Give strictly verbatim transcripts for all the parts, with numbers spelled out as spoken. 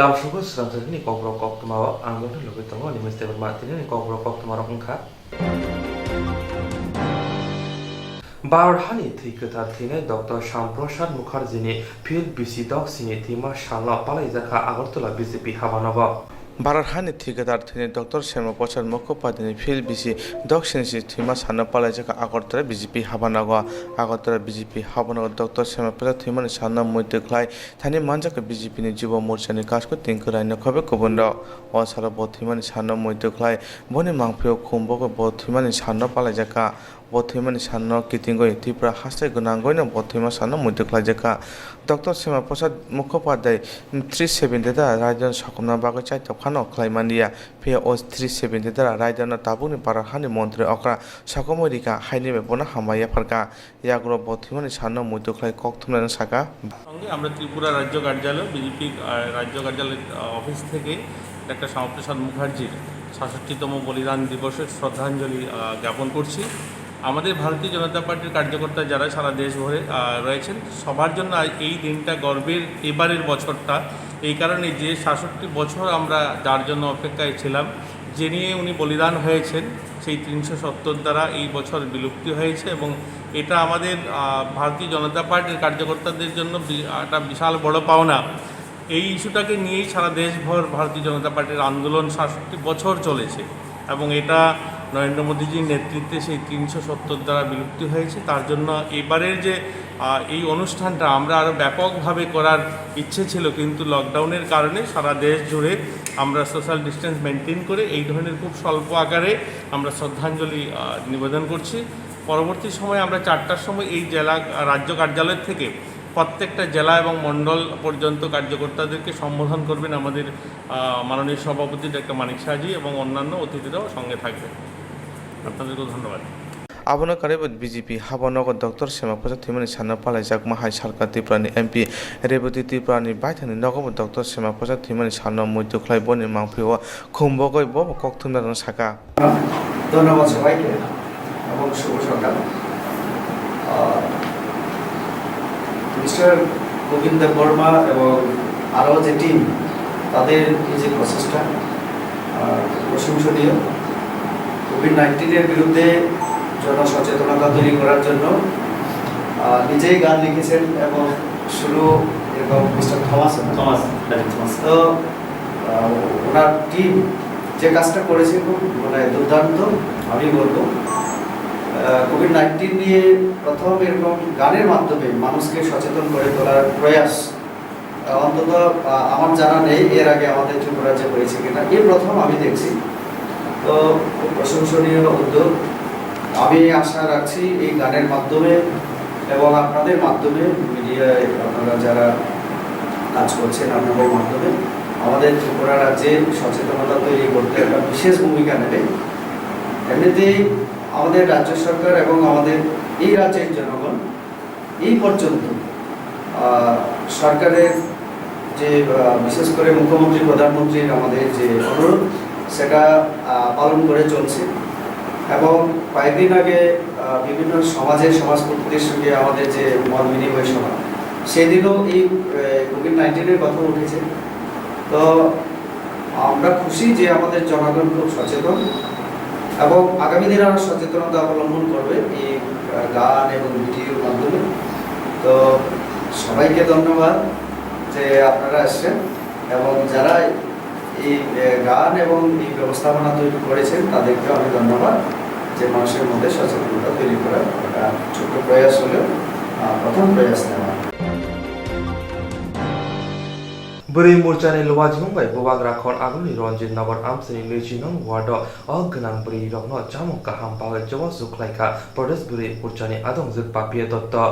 Tabuk swkang srangni kokborok koktwma o ang nokni logi tongo Animesh Debbarma. Tinini kokborok koktwma rok wngkha: Bharat hani thwi kwthar thwinai Doctor Shyama Prasad Mukherjee ni phil bisi doksini thwima salno palaijakha Agartala B J P habanogo. Bharat hani thwi kwthar thwinai Doctor Shyama Prasad Mukhopadhyay ni phil bisi doksini si thwima salno palaijakha Agartala B J P habanogo. Agartala B J P habanogo Doctor Shyama Prasad thwimani salno muitu khlai thani manjakha B J P ni Jubo Morcha ni Kasko Tinku Raino khobe kubun rok. O salo bo thwimani salno muitu khlai boni mangphio khum bogwi bo thwimani salno palaijakha. Bo thwimani salno kitingwi Tripura haste gwnangwino bo thwima salno muitu khlaijakha. Doctor Shyama Prasad Mukhopadhyay three seventy da raidano sokomna bagwi chaithok phano khlai manliya. Phiya o three seventy da raidano tabukni Bharat hani montri okra sokomwi rikha, haini bai bono hambai yapharkha. Yagulo bo thwimani salno muitu khlai kok thumnai saka. সঙ্গে আমরা ত্রিপুরা রাজ্য কার্যালয়, বিজেপি, আহ, রাজ্য কার্যালয়, আহ, অফিস থেকে ডাক্তার শ্যামাপ্রসাদ মুখার্জির সাতষট্টিতম বলিদান দিবসের শ্রদ্ধাঞ্জলি, আহ, জ্ঞাপন করছি। আমাদের ভারতীয় জনতা পার্টির কার্যকর্তা যারা সারা দেশ ভরে, আহ, রয়েছেন, সবার জন্য আজ এই দিনটা গর্বের। এবারের বছরটা এই কারণে যে সাতষট্টি বছর আমরা যার জন্য অপেক্ষায় ছিলাম, যে নিয়ে উনি বলিদান হয়েছেন, সেই তিনশো সত্তর দ্বারা এই বছর বিলুপ্তি হয়েছে এবং এটা আমাদের, আহ, ভারতীয় জনতা পার্টির কার্যকর্তাদের জন্য বি-, একটা বিশাল বড় পাওনা। এই ইস্যুটাকে নিয়েই সারা দেশভর ভারতীয় জনতা পার্টির আন্দোলন সাতষট্টি বছর চলেছে এবং এটা নরেন্দ্র মোদীজির নেতৃত্বে সেই তিনশো সত্তর দ্বারা বিলুপ্তি হয়েছে। তার জন্য এবারের যে, আহ, এই অনুষ্ঠানটা আমরা আরও ব্যাপকভাবে করার ইচ্ছে ছিল, কিন্তু লকডাউনের কারণে সারা দেশ জুড়ে আমরা সোশ্যাল ডিস্টেন্স মেনটেন করে এই ধরনের খুব স্বল্প আকারে আমরা শ্রদ্ধাঞ্জলি, আহ, নিবেদন করছি। পরবর্তী সময়ে আমরা চারটার সময় এই জেলা, আহ, রাজ্য কার্যালয় থেকে প্রত্যেকটা জেলা এবং মণ্ডল পর্যন্ত কার্যকর্তাদেরকে সম্বোধন করবেন আমাদের, আহ, মাননীয় সভাপতি ডাক্তার মানিক সাহাজি এবং অন্যান্য অতিথিরাও সঙ্গে থাকবেন। আপনাদেরকেও ধন্যবাদ। Abono karwi bo B J P habanogo Doctor Shyama Prasad thwimani salno palaijakma hai Sarkar Tripura ni M P Rebati Tripura ni baithangni nogo bo Doctor Shyama Prasad thwimani salno muitu khlai boni mangphio khum bogwi bo kok thumnai saka. ধন্যবাদ সবাইকে এবং শুভ সকাল। আহ, মিস্টার গোবিন্দ বর্মা এবং আরও যে টিম, তাদের এই যে প্রচেষ্টা, আহ, প্রশংসনীয়। কোভিড নাইন্টিনের বিরুদ্ধে জনসচেতনতা তৈরি করার জন্য, আহ, নিজেই গান লিখেছেন এবং সুরও এরকম মিস্টার থমাস, থমাস, রাজীব থমাস। তো, আহ, ওনার টিম যে কাজটা করেছে খুব মানে দুর্দান্ত, আমি বলবো। আহ, কোভিড নাইন্টিন নিয়ে প্রথম এরকম গানের মাধ্যমে মানুষকে সচেতন করে তোলার প্রয়াস, আহ, অন্তত, আহ, আমার জানা নেই এর আগে আমাদের ত্রিপুরা রাজ্যে হয়েছে কিনা, এই প্রথম আমি দেখছি। তো খুব প্রশংসনীয় উদ্যোগ। আমি আশা রাখছি এই গানের মাধ্যমে এবং আপনাদের মাধ্যমে, মিডিয়ায় আপনারা যারা কাজ করছেন, আপনাদের মাধ্যমে আমাদের ত্রিপুরা রাজ্যে সচেতনতা তৈরি করতে একটা বিশেষ ভূমিকা নেবে। এমনিতেই আমাদের রাজ্য সরকার এবং আমাদের এই রাজ্যের জনগণ এই পর্যন্ত, আহ, সরকারের যে, আহ, বিশেষ করে মুখ্যমন্ত্রী, প্রধানমন্ত্রীর আমাদের যে অনুরোধ, সেটা, আহ, পালন করে চলছে। এবং কয়েকদিন আগে, আহ, বিভিন্ন সমাজের সমাজপতিদের সঙ্গে আমাদের যে মত বিনিময় সভা, সেদিনও এই, আহ, কোভিড নাইন্টিনের কথা উঠেছে। তো আমরা খুশি যে আমাদের জনগণ খুব সচেতন এবং আগামী দিনে আরও সচেতনতা অবলম্বন করবে এই, আহ, গান এবং ভিডিওর মাধ্যমে। তো সবাইকে ধন্যবাদ যে আপনারা আসছেন এবং যারা এই, আহ, গান এবং এই ব্যবস্থাপনা তৈরি করেছেন তাদেরকেও আমি ধন্যবাদ যে মানুষের মধ্যে সচেতনতা তৈরি করার একটা ছোট্ট প্রয়াস হলেও, আহ, প্রথম প্রয়াস নেওয়া। Bwrwi morchani luajimung bai bubagra khor agulni Ranjit Nagar amchaini nwichi nong ward o gwnang bwrwi rokno chamung kaham bagwi chubachu khlaikha Pradesh bwrwi morchani adongjwk Papiya Dutta.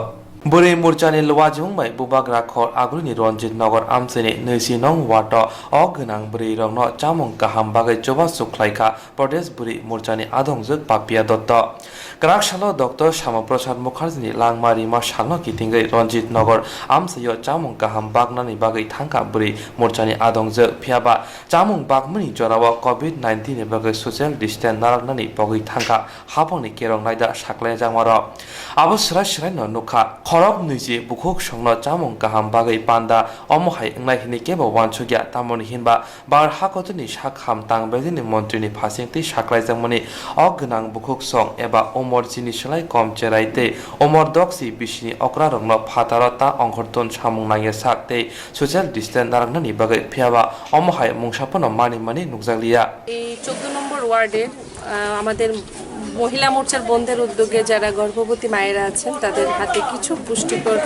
Bwrwi morchani luajimung bai bubagra khor agulni Ranjit Nagar amchaini nwichi nong ward o gwnang bwrwi rokno chamung kaham bagwi chubachu khlaikha Pradesh bwrwi morchani adongjwk Papiya Dutta. Kwrak salo Doctor Shama Prasad Mukherjee ni langma rima salno kitingwi Ranjit Nagar amchaio chamung kaham baknani bagwi thangkha bwrwi morchani adongjwk. Phiyaba chamung bakmani jorao covid nineteen ni bagwi social distance naraknani bagwi thangkha habangni kerong naida saklaijakmarok. Abo swrai swraino nukha. Khorok nwichi bukhuk songno chamung kaham bagwi panda omo hai wngnai hwnwi kebo uansukya, tamoni hinba Bharat hakotorni sak ham tang belini montrini phasing tei saklaijakmani o gwnang bukhuk song eba umor chini slai kom cherai tei umor doksi bisini okrarokno phataro ta ongkhorton samung nangya sak tei social distance naraknani bagwi, phiyaba omo hai mungsa phano manimani nukjakliya. এই চোদ্দ নম্বর ওয়ার্ডের, আহ, আমাদের মহিলা মোর্চার বোনদের উদ্যোগে যারা গর্ভবতী মায়েরা আছেন, তাদের হাতে কিছু পুষ্টিকর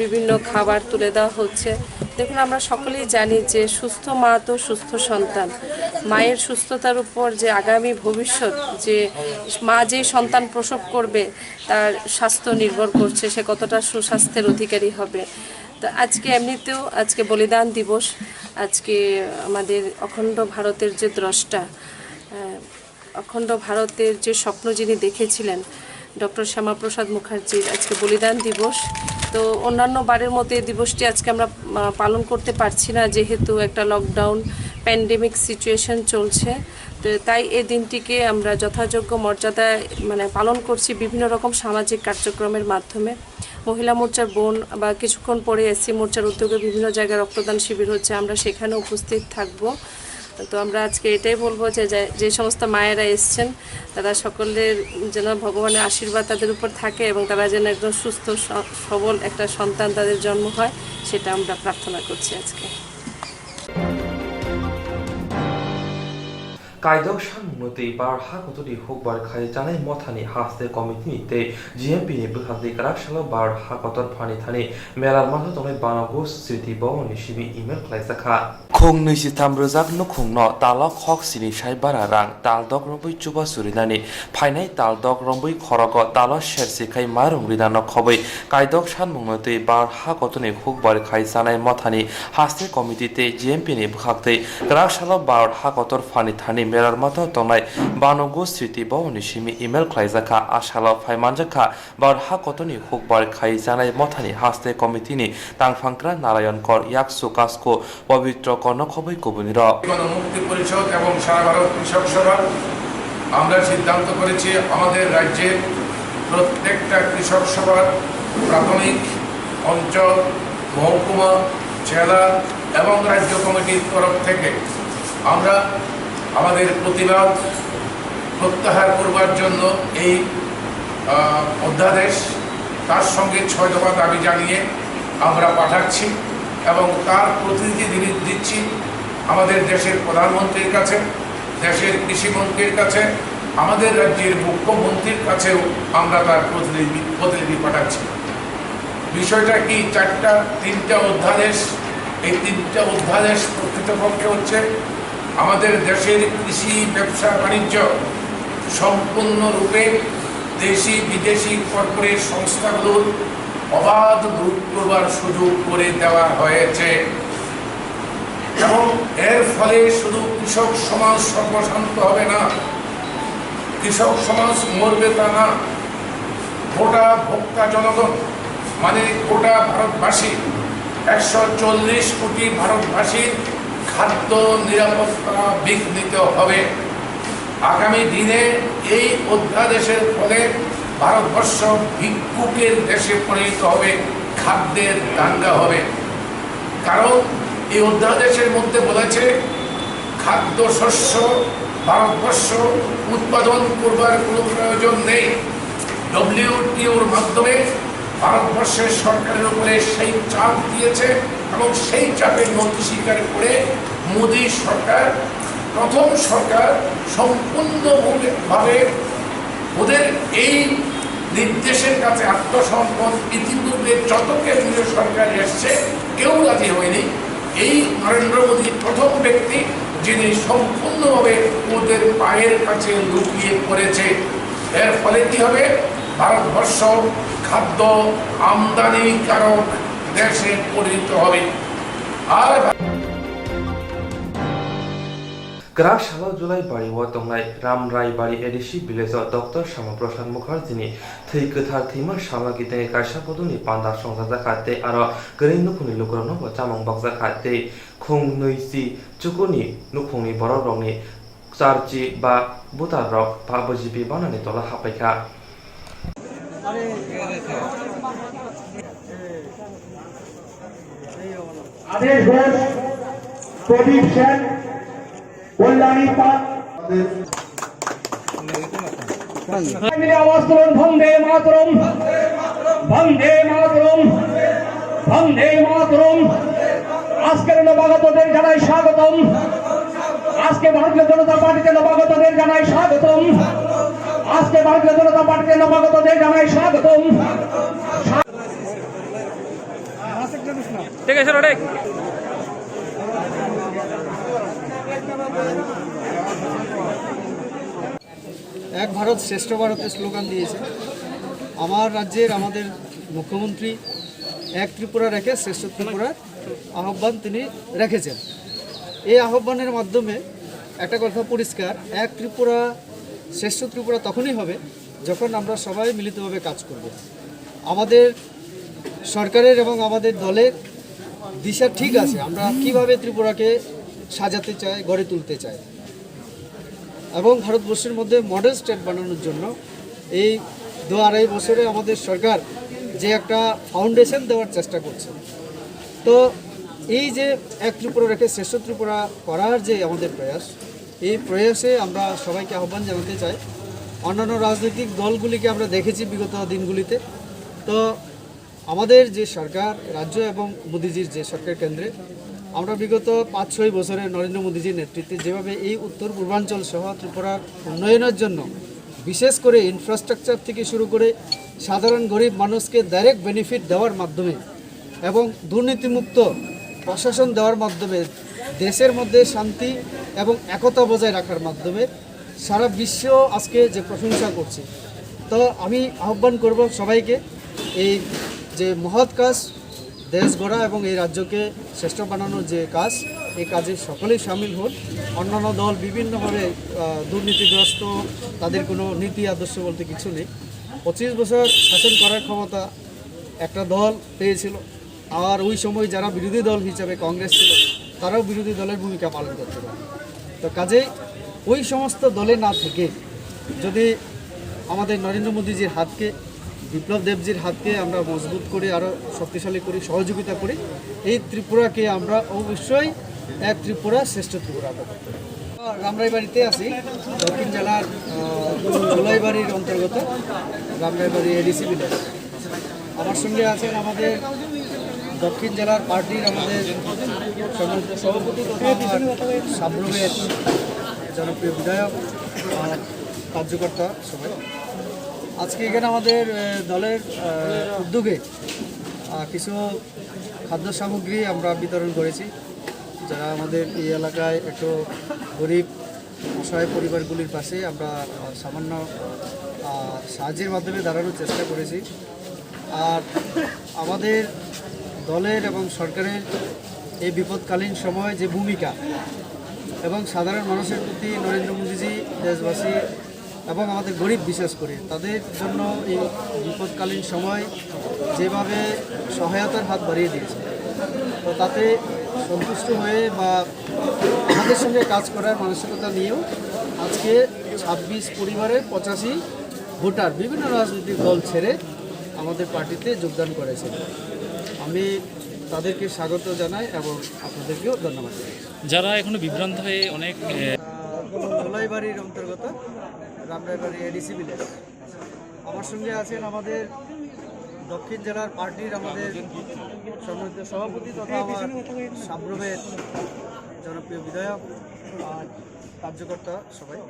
বিভিন্ন খাবার তুলে দেওয়া হচ্ছে। দেখুন, আমরা সকলেই জানি যে সুস্থ মা তো সুস্থ সন্তান। মায়ের সুস্থতার উপর যে আগামী ভবিষ্যৎ, যে মা যেই সন্তান প্রসব করবে, তার স্বাস্থ্য নির্ভর করছে সে কতটা সুস্বাস্থ্যের অধিকারী হবে। তো আজকে এমনিতেও আজকে বলিদান দিবস, আজকে আমাদের অখণ্ড ভারতের যে দ্রষ্টা, আহ, অখণ্ড ভারতের যে স্বপ্ন যিনি দেখেছিলেন, ডক্টর শ্যামাপ্রসাদ মুখার্জির আজকে বলিদান দিবস। তো অন্যান্য বারের মতো এই দিবসটি আজকে আমরা, আহ, পালন করতে পারছি না, যেহেতু একটা লকডাউন, প্যান্ডেমিক সিচুয়েশন চলছে। তো তাই এই দিনটিকে আমরা যথাযোগ্য মর্যাদায়, মানে, পালন করছি বিভিন্ন রকম সামাজিক কার্যক্রমের মাধ্যমে। মহিলা মোর্চার বোন বা কিছুক্ষণ পরে এসসি মোর্চার উদ্যোগে বিভিন্ন জায়গায় রক্তদান শিবির হচ্ছে, আমরা সেখানে উপস্থিত থাকব। তো আমরা আজকে এটাই বলবো যে, যে, যে সমস্ত মায়েরা এসছেন, তারা সকলের যেন ভগবানের আশীর্বাদ তাদের উপর থাকে এবং তারা যেন একদম সুস্থ স-, সবল একটা সন্তান তাদের জন্ম হয়, সেটা আমরা প্রার্থনা করছি আজকে। Kaidok sanmungno tei Bharat hakotorni hukbar khai chanai mothani haste committee ni tei G M P ni bwkhak tei kwrak salo Bharat hakotor phani thani Melar matha tongnai Banago Sriti Bhavan ni simi email khlaijak kha. Khung nwi si tham rwjak nukhungno talo khok sini sai bara rang taldok romwi chubachu rinani phainai taldok romwi khorogo talo sersi khai marung rinano khobwi kaidok sanmungno twi Bharat hakotorni hukbar khai chanai mothani haste committee tei G M P ni bwkhak tei kwrak salo Bharat hakotor phani thani Melar matha tongnai Banago Sriti Bhavan ni simi email khlaijak kha. A salo phai manjak kha Bharat hakotorni hukbar khai chanai mothani haste committee ni tangphangkra Narayan Kor, Yaksu Kasko, Pabitro Kor no khobwi kubunirok. গণমুক্তি পরিষদ এবং সারা ভারত কৃষক সভা আমরা সিদ্ধান্ত করেছি আমাদের রাজ্যের প্রত্যেকটা কৃষক সভার প্রাথমিক, অঞ্চল, মহকুমা, জেলা এবং রাজ্য কমিটির তরফ থেকে আমরা আমাদের প্রতিবাদ প্রত্যাহার করবার জন্য এই, আহ, অধ্যাদেশ, তার সঙ্গে ছয় দফা দাবি জানিয়ে আমরা পাঠাচ্ছি এবং তার প্রতিনিধি দি-, দিচ্ছি আমাদের দেশের প্রধানমন্ত্রীর কাছে, দেশের কৃষিমন্ত্রীর কাছে, আমাদের রাজ্যের মুখ্যমন্ত্রীর কাছেও আমরা তার প্রতিনিধি, প্রতিনিধি পাঠাচ্ছি। বিষয়টা কি? চারটা, তিনটা অধ্যাদেশ, এই তিনটা অধ্যাদেশ প্রকৃতপক্ষে হচ্ছে আমাদের দেশের কৃষি ব্যবসা বাণিজ্য সম্পূর্ণরূপে দেশি বিদেশি কর্পোরেট সংস্থাগুলোর অবাধ লুট করবার সুযোগ করে দেওয়া হয়েছে এবং এর ফলে শুধু কৃষক সমাজ সর্বশান্ত হবে না, কৃষক সমাজ মরবে তা না, গোটা ভোক্তা জনগণ, মানে গোটা ভারতবাসী, একশো চল্লিশ কোটি ভারতবাসীর খাদ্য নিরাপত্তা বিঘ্নিত হবে। আগামী দিনে এই অধ্যাদেশের ফলে ভারতবর্ষ ভিক্ষুকের দেশে পরিণত হবে, খাদ্যের দাঙ্গা হবে। কারণ এই অধ্যাদেশের মধ্যে বলেছে, খাদ্যশস্য ভারতবর্ষ উৎপাদন করবার কোনো প্রয়োজন নেই। ডব্লিউটিওর মাধ্যমে ভারতবর্ষের সরকারের উপরে সেই চাপ দিয়েছে এবং সেই চাপের নথি স্বীকার করে মোদী সরকার, প্রথম সরকার, সম্পূর্ণভাবে ওদের এই নির্দেশের কাছে আত্মসমর্পণ। ইতিপূর্বে যত কেন্দ্রীয় সরকার এসছে, কেউ রাজি হয়নি। এই নরেন্দ্র মোদী প্রথম ব্যক্তি, যিনি সম্পূর্ণভাবে ওদের পায়ের কাছে লুটিয়ে পড়েছে। এর ফলে কি হবে? ভারতবর্ষ খাদ্য আমদানিকারক দেশে পরিণত হবে। আর Kwrak salo Julai bari o tongnai Ramrai bari A D C village o Doctor Shama Prasad Mukherjee ni thwi kwthar thwima salno kitingwi kaisa bodolni panda songchajakha tei aro kwrwi nukhungni lukurokno bo chamung bakjakha tei khung nwi chi chukurni nukhungni borok rokni charchi ba voter rok ba B J P banani tola haphaikha. আদেশ ঘোষ, প্রদীপ সেন, কল্যাণী পাল। মিলে আওয়াজ তুলুন, বন্দে মাতরম, বন্দে মাতরম, বন্দে মাতরম। আজকের নবাগতদের জানাই স্বাগতম। আজকে ভারতীয় জনতা পার্টিতে নবাগতদের জানাই স্বাগতম। আজকে ভারতীয় জনতা পার্টিতে নবাগতদের জানাই স্বাগতম। ঠিক আছে, রেডি। এক ভারত শ্রেষ্ঠ ভারতের স্লোগান দিয়েছে। আমার রাজ্যের আমাদের মুখ্যমন্ত্রী এক ত্রিপুরা রেখে শ্রেষ্ঠ ত্রিপুরার আহ্বান তিনি রেখেছেন। এই আহ্বানের মাধ্যমে একটা কথা পরিষ্কার, এক ত্রিপুরা শ্রেষ্ঠ ত্রিপুরা তখনই হবে যখন আমরা সবাই মিলিতভাবে কাজ করব। আমাদের সরকারের এবং আমাদের দলের দিশা ঠিক আছে, আমরা কিভাবে ত্রিপুরাকে সাজাতে চাই, গড়ে তুলতে চাই এবং ভারতবর্ষের মধ্যে মডেল স্টেট বানানোর জন্য এই দু আড়াই বছরে আমাদের সরকার যে একটা ফাউন্ডেশন দেওয়ার চেষ্টা করছে। তো এই যে এক ত্রিপুরা রেখে শ্রেষ্ঠ ত্রিপুরা করার যে আমাদের প্রয়াস, এই প্রয়াসে আমরা সবাইকে আহ্বান জানাতে চাই। অন্যান্য রাজনৈতিক দলগুলিকে আমরা দেখেছি বিগত দিনগুলিতে। তো আমাদের যে সরকার রাজ্য এবং মোদিজির যে সরকার কেন্দ্রে, আমরা বিগত পাঁচ ছয় বছরে নরেন্দ্র মোদিজির নেতৃত্বে যেভাবে এই উত্তর পূর্বাঞ্চল সহ ত্রিপুরার উন্নয়নের জন্য বিশেষ করে ইনফ্রাস্ট্রাকচার থেকে শুরু করে সাধারণ গরিব মানুষকে ডাইরেক্ট বেনিফিট দেওয়ার মাধ্যমে এবং দুর্নীতিমুক্ত প্রশাসন দেওয়ার মাধ্যমে দেশের মধ্যে শান্তি এবং একতা বজায় রাখার মাধ্যমে সারা বিশ্ব আজকে যে প্রশংসা করছে। তো আমি আহ্বান করব সবাইকে এই যে মহৎ কাজ, দেশ গড়া এবং এই রাজ্যকে শ্রেষ্ঠ বানানোর যে কাজ, এই কাজে সকলেই সামিল হন। অন্যান্য দল বিভিন্নভাবে আহ, দুর্নীতিগ্রস্ত, তাদের কোনো নীতি আদর্শ বলতে কিছু নেই। পঁচিশ বছর শাসন করার ক্ষমতা একটা দল পেয়েছিল, আর ওই সময় যারা বিরোধী দল হিসাবে কংগ্রেস ছিল, তারাও বিরোধী দলের ভূমিকা পালন করতে পারে। তো কাজেই ওই সমস্ত দলে না থেকে যদি আমাদের নরেন্দ্র মোদীজির হাতকে, বিপ্লব দেবজির হাতকে আমরা মজবুত করি, আরও শক্তিশালী করি, সহযোগিতা করি, এই ত্রিপুরাকে আমরা অবশ্যই এক ত্রিপুরা শ্রেষ্ঠ ত্রিপুরা আনতে পারবো। রামরাইবাড়িতে আছি, দক্ষিণ জেলার আহ, জুলাইবাড়ির অন্তর্গত রামরাইবাড়ি এডিসি ভিলেজ। আমার সঙ্গে আছেন আমাদের দক্ষিণ জেলার পার্টির আমাদের সম্মানিত সভাপতি তথা আমার সাব্রুমের জনপ্রিয় বিধায়ক, আমার কার্যকর্তা সবাই। আজকে এখানে আমাদের আহ, দলের আহ, উদ্যোগে আহ, কিছু খাদ্য সামগ্রী আমরা বিতরণ করেছি। যারা আমাদের এই এলাকায় একটু গরিব অসহায় পরিবারগুলির পাশে আমরা আহ, সামান্য আহ, সাহায্যের মাধ্যমে দাঁড়ানোর চেষ্টা করেছি। আর আমাদের দলের এবং সরকারের এই বিপদকালীন সময়ে যে ভূমিকা এবং সাধারণ মানুষের প্রতি নরেন্দ্র মোদীজি দেশবাসী এবং আমাদের গরিব বিশেষ করে তাদের জন্য এই বিপদকালীন সময় যেভাবে সহায়তার হাত বাড়িয়ে দিয়েছে, তো তাতে সন্তুষ্ট হয়ে বা আমাদের সঙ্গে কাজ করার মানসিকতা নিয়েও আজকে ছাব্বিশ পরিবারের পঁচাশি ভোটার বিভিন্ন রাজনৈতিক দল ছেড়ে আমাদের পার্টিতে যোগদান করেছে। আমি তাদেরকে স্বাগত জানাই এবং আপনাদেরকেও ধন্যবাদ জানাই। যারা এখনো বিভ্রান্ত হয়ে অনেক এ, ধুলাইবাড়ির অন্তর্গত রামরাইবাড়ি এডিসি ভিলেজ। আমার সঙ্গে আছেন আমাদের দক্ষিণ জেলার পার্টির আমাদের সম্মানিত সভাপতি তথা আমার সাব্রুমের জনপ্রিয় বিধায়ক আর কার্যকর্তা সবাই।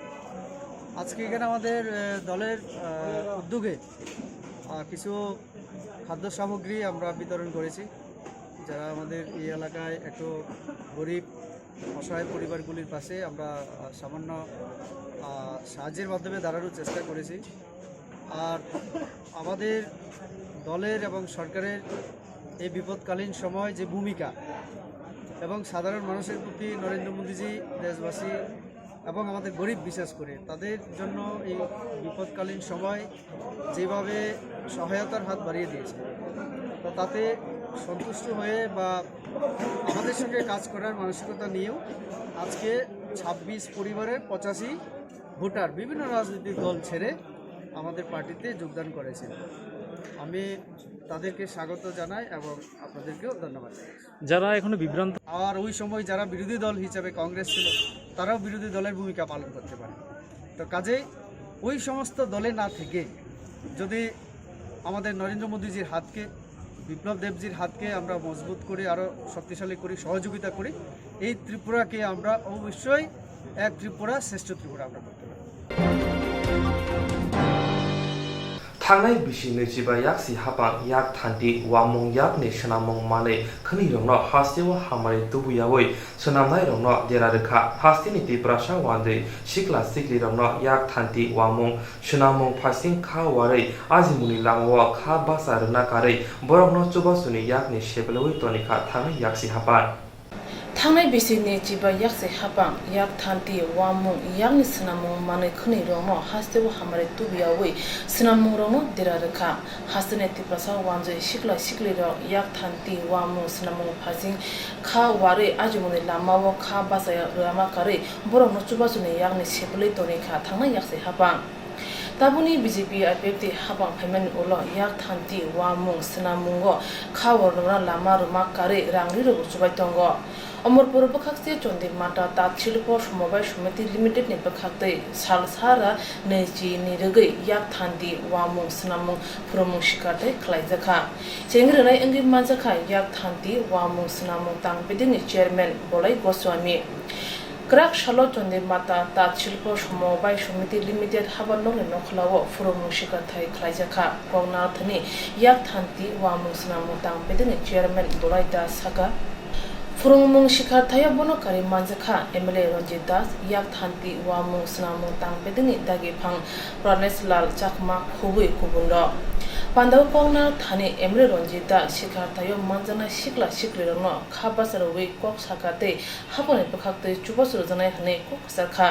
আজকে এখানে আমাদের আহ, দলের আহ, উদ্যোগে আহ, কিছু খাদ্য সামগ্রী আমরা বিতরণ করেছি। যারা আমাদের এই এলাকায় একটু গরিব অসহায় পরিবারগুলির পাশে আমরা আহ, সামান্য আহ, সাহায্যের মাধ্যমে দাঁড়ানোর চেষ্টা করেছি। আর আমাদের দলের এবং সরকারের এই বিপদকালীন সময় যে ভূমিকা এবং সাধারণ মানুষের প্রতি নরেন্দ্র মোদীজি দেশবাসী এবং আমাদের গরিব, বিশেষ করে তাদের জন্য এই বিপদকালীন সময় যেভাবে সহায়তার হাত বাড়িয়ে দিয়েছে, তো তাতে সন্তুষ্ট হয়ে বা আমাদের সঙ্গে কাজ করার মানসিকতা নিয়েও আজকে ছাব্বিশ পরিবারের পঁচাশি ভোটার বিভিন্ন রাজনৈতিক দল ছেড়ে আমাদের পার্টিতে যোগদান করেছেন। আমি তাদেরকে স্বাগত জানাই এবং আপনাদেরকেও ধন্যবাদ জানাই। যারা এখনো বিভ্রান্ত। আর ওই সময় যারা বিরোধী দল হিসেবে কংগ্রেস ছিল, তারাও বিরোধী দলের ভূমিকা পালন করতে পারে। তো কাজেই ওই সমস্ত দলে না থেকে যদি আমাদের নরেন্দ্র মোদীজির হাতকে, বিপ্লব দেবজির হাতকে আমরা মজবুত করি, আরও শক্তিশালী করি, সহযোগিতা করি, এই ত্রিপুরাকে আমরা অবশ্যই এক ত্রিপুরা, শ্রেষ্ঠ ত্রিপুরা আমরা করতে পারব। Thangnai bisi nwichiba yaksi hapang yak thanti wamung yakni swnamung manwi khwnwi rokno hasteo hamari tubuyawi swnamnai rokno dera rwkha. Hasteni Tiprasa wandwi sikla sikli rokno yak thanti wamung swnamung phaising kha warwi ajimungni lamao kha basa rwna karwi borokno chubasuni yakni sebelwi tonikha thangnai yaksi hapang. Thangnai bisi ni chiba yaksi hapang, yak thanti, wamung, yakni swnamung manwi khwnwi rokno hasteo hamari tubuyawi swnamung rokno dera rwkha. Hasteni Tiprasa wanjwi sikla sikli rok yak thanti, wamung, swnamung phasing kha warwi ajimungni lamao kha bachaya rwma karwi borokno chubasuni yakni sebelwi tonikha thangnai yaksi hapang. Tabukni B J P I P F T hapang phaimani ulo yak thanti, wamung, swnamungo kha warwrwna lama rwma karwi rang rirokbo chubai tongo. Omorpur bwkhakse Chondimata Tat Shilpo Somobai Somiti Limited ni bwkhaktwi sal sara nwichi ni rwgwi yak thanti, wamung, swnamung phwrwngmung sikarthai khlaijakha. Chengri rwnai wngwi manjakha yak thanti, wamung, swnamung tang bedekni chairman Bolai Goswami. Kwrak salo Chondimata Tat Shilpo Somobai Somiti Limited habar nokni nokhlao phwrwngmung sikarthai khlaijakha. Koknathani yak thanti wamung swnamung tang bedekni chairman Bolai Das saka. Phwrwngmung sikarthaio bono karwi manjakha M L A Ranjit Das, yak thanti wamung swnamung tang bedekni dagiphang Pranesh Lal Chakma khubui kubunrok. Pandao koknathani M L A Ranjit Das sikarthaio manjaknai sikla siklirokno kha bacharwi kok saka tei haponi bwkhaktwi chubachu rwjaknai hwnwi kok kwchar kha.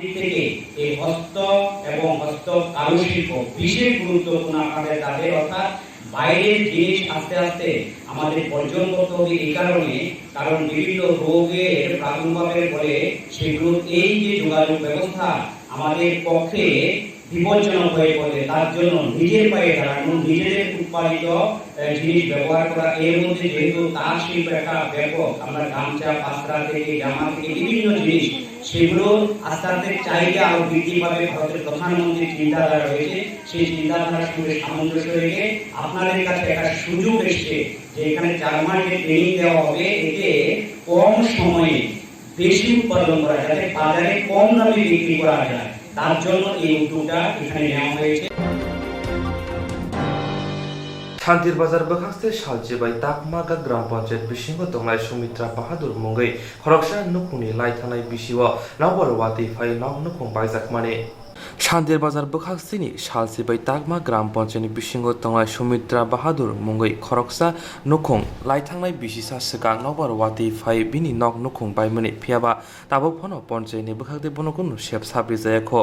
দিক থেকে এই হস্ত এবং হস্ত কারুশিল্প বিশেষ গুরুত্বপূর্ণ আপনাদের কাজে, অর্থাৎ বাইরের জিনিস আস্তে আস্তে আমাদের বর্জন করতে হবে এই কারণে, কারণ বিভিন্ন রোগের প্রাদুর্ভাবের ফলে সেগুলো এই যে যোগাযোগ ব্যবস্থা আমাদের পক্ষে বিপজ্জনক হয়ে পড়ে, তার জন্য নিজের পায়ে দাঁড়ানো, নিজেদের উৎপাদিত জিনিস ব্যবহার করা। এর মধ্যে যেহেতু তাঁত শিল্প একটা ব্যাপক, আমরা গামছা, পাত্রা থেকে, জামা থেকে বিভিন্ন জিনিস, সেগুলো আস্তে আস্তে চাহিদা আরো বৃদ্ধি পাবে। ভারতের প্রধানমন্ত্রীর চিন্তাধারা রয়েছে, সেই চিন্তাধারার সঙ্গে সামঞ্জস্য রেখে আপনাদের কাছে একটা সুযোগ এসছে যে এখানে চার মাস যে ট্রেনিং দেওয়া হবে, এতে কম সময়ে বেশি উৎপাদন করা, যাতে বাজারে কম দামে বিক্রি করা যায়, তার জন্য এই উদ্যোগটা এখানে নেওয়া হয়েছে। Thantir bazar bwkhakse salchi bai Takmaga Gram Panchayat bisingo tongnai Sumitra Bahadur mungwi khoroksa nukhungni lai thangnai bisio nokbar watwi phai nok nukhung baijakmani. Sandir bazar bwkhaksini salsi bai Takma Gram Panchayatni bisingo tongnai Sumitra Bahadur mungwi khoroksa nukhung lai thangnai bisisa swkang nokbar watwi phai bini nok nukhung baimani, phiyaba tabuk phano Panchayatni bwkhakde bono kunu sep sap rijayakho.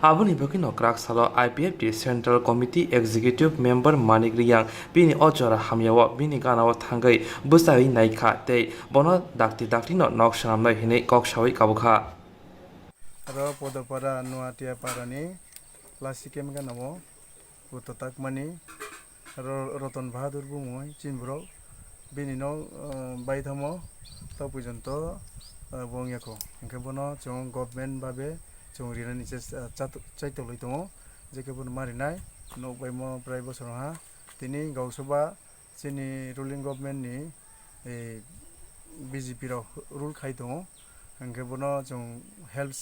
Aboni bagwino kwrak salo I P F T Central Committee Executive Member Manik Riyang bini o jora hamyao bini ganao thangwi bwchawi naikha tei bono dakti daktino nok swnamnai hinwi kok sawi kabukha. Aro Podopara Nuatia Parani Lasike Mekano o Uto Takmani Ro-, Roton Bahadur bumui chini borok bini nok, ah, baithamo tok puijonto, ah, bo wngya kho. Hwnkhe bono chwng government babe chwng rinani che, ah, chat-, chaitolwi tongo, je khe bono marinai nok baimo prai bosor wngha. Tini gausoba chini ruling government ni, eh, B J P rok rule khai tongo, hwnkhe bono chwng help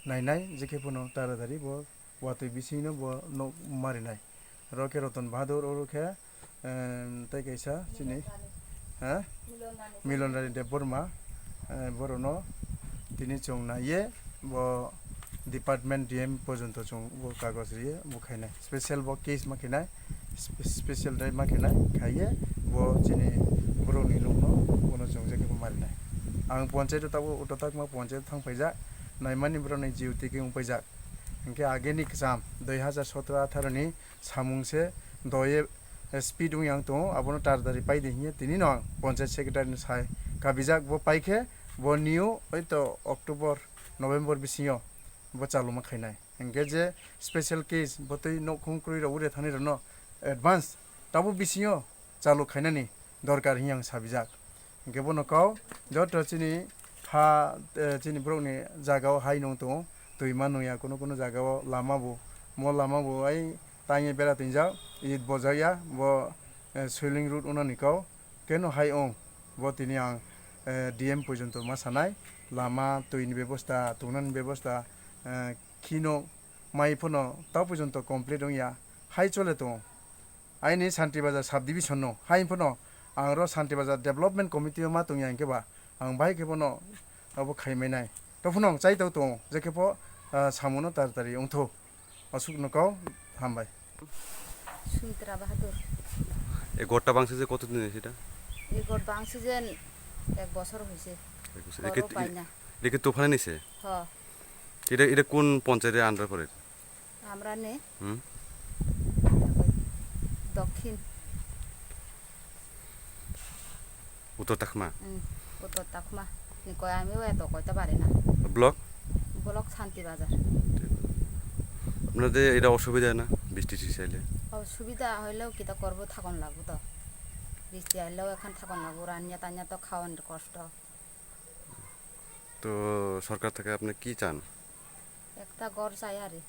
nainai, je khe bono taratari bo watwi bisingno bo nok marinai. Oro khe Roton Bahadur, oro khe, em, tei kaisa chini, ha? Milon Rani Debbarma, eh, borokno tini chwng naiye bo department D M porjonto chwng bo kagoj riye bo khainai. Special bo case ma khainai, spe-, special drive ma khainai, khaiye bo chini borokni nokno bono chwng je khe bo marinai. Ang ponchayat o tabuk Uto Takma ponchayat o thang phaijak, naimani borokni jio twi khe wng paijak. Hinkhe ageni kwcham dui hazar sotro atharo ni samung se doye speed wng yang tongo, abono taratari pai di hinkhe tini no ang panchayat secretary ni sai kabijak, bo pai khe bo new oito October November bisingo bo chaluma khainai. Hinkhe je special case bo twi nouhkhung kwrwi rok wre thani rokno advance tabuk bisingo chalu khainani dorkar hinkhe ang sabijak. Hinkhe bono kau joto chini ha, eh, chini borokni jagao hai nung tongo, twi ma nung ya kunu kunu jagao lama bo, mo lama bo ai tangwi bera tinjak, it bojak ya bo, eh, soiling road wngna ni kau. Keno hai wng, bo tini ang, eh, D M porjonto ma sanai, lama, twini bebosta, tungnani bebosta, eh, khino mai phano ta porjonto complete wng ya, hai chole tongo. Aini Santi Bazar sub division no, hai phano ang ro Santi Bazar development committee o ma tong ya hinkhe ba, ang bai khe bono abo khai mai nai. To phano ang chai tau tongo, je khe pho, ah, samono taratari wngtho. Aswk no kau, hambai. Sumitra বাহাদুর। এই ঘরটা ভাঙছে যে কতদিন হয়েছে এটা? এই ঘর ভাঙছে যে এক বছর হয়েছে। এক বছর। এটা কি, ঘরও পাই না। এটা কি তুফানে নিছে? হ। এটা, এটা কোন পঞ্চায়েতের আন্ডার পড়ে? আমরা নে। হুম। দক্ষিণ। উত্তর তাকমা? হুম, উত্তর তাকমা। নি কয় আমিও এত কইতে পারি না। ব্লক? ব্লক শান্তিবাজার। আপনাদের এটা অসুবিধা না, বৃষ্টি টিষ্টি চাইলে? অসুবিধা হইলেও কিতা করবো, থাকন লাগবো তো। বৃষ্টি আইলেও এখন থাকন লাগবো, রান্না টান্না তো খাওয়ানোর কষ্ট। তো সরকার থেকে আপনি কি চান? একটা ঘর চাই আরে।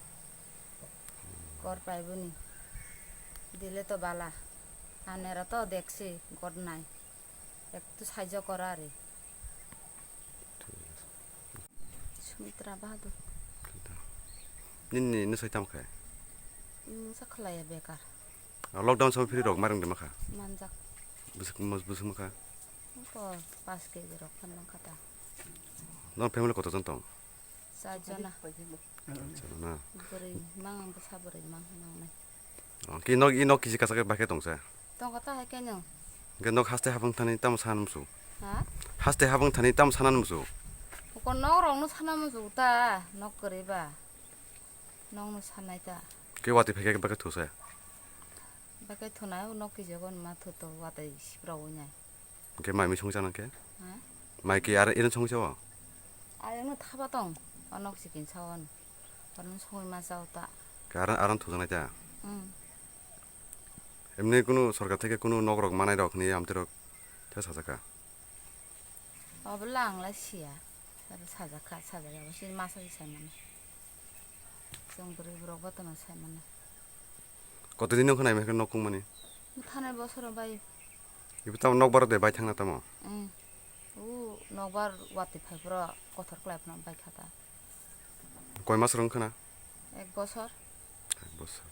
ঘর পাইবনি? দিলে তো বালা। আনেরা তো দেখছি ঘর নাই। একটু সাহায্য করা আরে। সুমিত্রা বাহাদুর। Nini, nini sai tamo khe? Mungsa khlaiya bekar. Ah, lockdown samo phiri rok marang de makha? Manjak. Bwswk, bwswk makha? Ko pas keji rok phan mankha ta. Nong family koto jon tong? Char jona. Char jona. Bwrwi mang, bwsa bwrwi mang, mang nai. Oh, ki nok, i nok kisi kasa khe bakhe tongsa? Tongkha ta hai khe no. Hwnkhe nok haste habang thani tamo sana musu? Ha? Haste habang thani tamo sana musu? Ko nok rok no sana musu ta, nok kwrwi ba. Nok no sanai ta. Ke wati phai khe bakhe thusa? Bakhe thuna nok kisi gon ma thu to watai sipra oi nai. Hwnkhe mai mui songwi chana khe? Ha? Mai khe ar iron songwi chao? Ayang no thapa tong, o nok sikin sao ano. Oro no songwi ma chao ta. Khe aran, aran thujaknai ta? Hmm. Emni kunu sorkar theke kunu nok rok manai rok hwnwi amtwi rok the sajak kha? Obo le ang lai siya. Aro sajak kha, sajak ya, bo sini masa di sai mano. Chwng bwrwi borok bo tongma sai mano. Kotodin wngkha naimani khe nok kungmani? Thanai bosoro bai. Ibo tamo nokbar de bai thangna tamo? Mm. O nokbar watwi phai phuru kothor khlai phano bai kha ta. Koi mas rwng khna? Ek bosor. Ek bosor.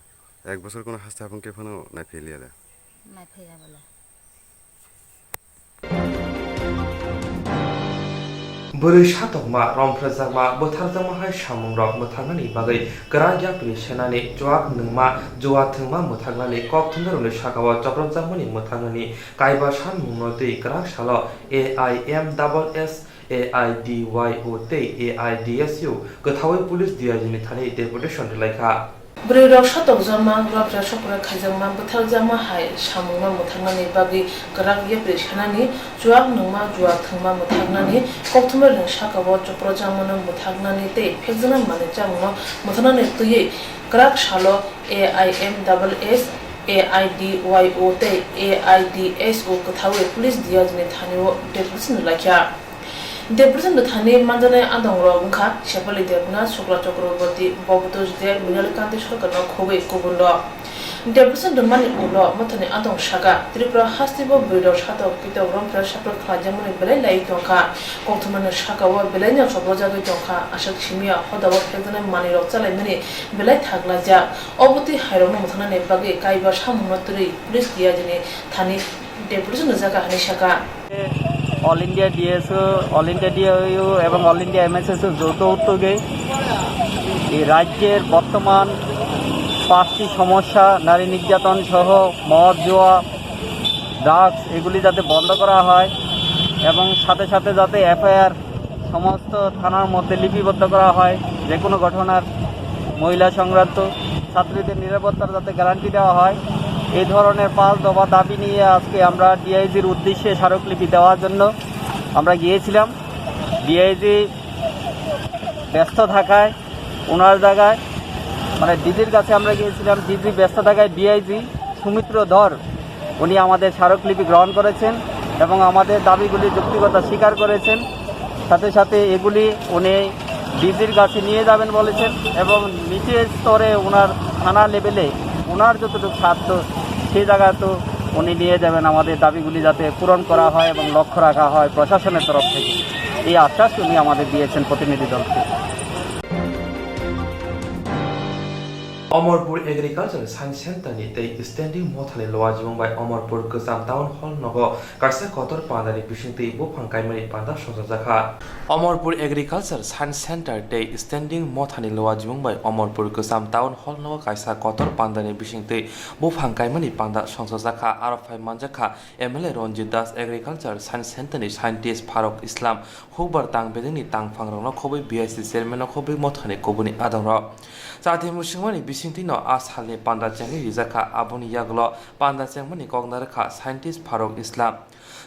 Ek bosor kono haste habang khe phano naiphiliya da? Naiphiliya bole. Bwrwi satokma, romphrejakma, bwtharjakma hai samungrok mwthangnani bagwi kwrak yapri senani, chuak nungma, jua thwngma mwthangnani, kok thumnairokni sakao chopropjakmani mwthangnani kaiba sanmungno twi kwrak salo A I M double S, A I D Y O tei A I D S U kwthaui police D I G ni thani deputation rwlaikha. Bwrwirok satokjakma, rophra sokra khaijakma, bwtharjakma hai samungno mwthangnani bagwi kwrak yapri sanani, chuak nungma, jua thwngma mwthangnani, kokthumnairokni sakao chopropjakmano mwthangnani tei phekjaknai manwi chamungno mwthangnani twiwi kwrak salo A I M double S, A I D Y O tei A I D S O kwthaui police D I G ni thani-o deputation rwlaikha. Deputation ni thani manjaknai adongrok wngkha Shefali Debnath, Shukla Chakraborty, Bhabatosh Deb, Mrinal Kanti Sarkarno khobwi kubunrok. Deputation rwmani ulo mwthangni adong saka, Tripura hasteo bwrwirok satok pitok romphra saphra khlaijakmani belai laiwi tongkha. Kokthumnairokni sakao belaino chopropjagwi tongkha, aswk simiya hodao phekjaknai manwirok chalaimani belai thaklaijak. Obo twi hairokno mwthangnani bagwi kaiba samungno twrwi police D I G ni thani deputation rwjakha hwnwi sakha. All India DSO, all India DIU এবং all India এমএসএসও যৌথ উদ্যোগে এই রাজ্যের বর্তমান পাঁচটি সমস্যা, নারী নির্যাতন সহ মদ, জুয়া, ড্রাগস, এগুলি যাতে বন্ধ করা হয় এবং সাথে সাথে যাতে এফআইআর সমস্ত থানার মধ্যে লিপিবদ্ধ করা হয়, যে কোনো ঘটনার মহিলা সংক্রান্ত ছাত্রীদের নিরাপত্তার যাতে গ্যারান্টি দেওয়া হয়, এই ধরনের পাঁচ দফা দাবি নিয়ে আজকে আমরা ডিআইজির উদ্দেশ্যে স্মারকলিপি দেওয়ার জন্য আমরা গিয়েছিলাম। ডিআইজি ব্যস্ত থাকায় ওনার জায়গায়, মানে, ডিজির কাছে আমরা গিয়েছিলাম, ডিজি ব্যস্ত থাকায় ডিআইজি সুমিত্র ধর উনি আমাদের স্মারকলিপি গ্রহণ করেছেন এবং আমাদের দাবিগুলি যৌক্তিকতা স্বীকার করেছেন। সাথে সাথে এগুলি উনি ডিজির কাছে নিয়ে যাবেন বলেছেন এবং নিচের স্তরে ওনার থানা লেভেলে ওনার যতটুকু সাধ্য সেই জায়গায় তো উনি নিয়ে যাবেন, আমাদের দাবিগুলি যাতে পূরণ করা হয় এবং লক্ষ্য রাখা হয় প্রশাসনের তরফ থেকে, এই আশ্বাস উনি আমাদের দিয়েছেন প্রতিনিধি দলকে। Omorpur Agriculture Science Center ni tei Standing Mothani Loa Jimung bai Omorpur Kwcham Town Hall nogo kaisa kotor pandani bisingtwi buphang kaimani panda songchajakha. Omorpur Agriculture Science Center tei Standing Mothani Loa Jimung bai Omorpur Kwcham Town Hall nogo kaisa kotor pandani bisingtwi buphang kaimani panda songchajakha. Aro phai manjakha M L A Ranjit Das, Agriculture Science Center ni scientist Faruk Islam, hukbar tang bedengni tangphangrokno khobwi B I C chairman no khobwi mothani kubuni adongrok. Chati musingmani bisingtwino a salni panda chengwi rijakha, aboni yagulo panda chengmani koknarwkha scientist Faruk Islam.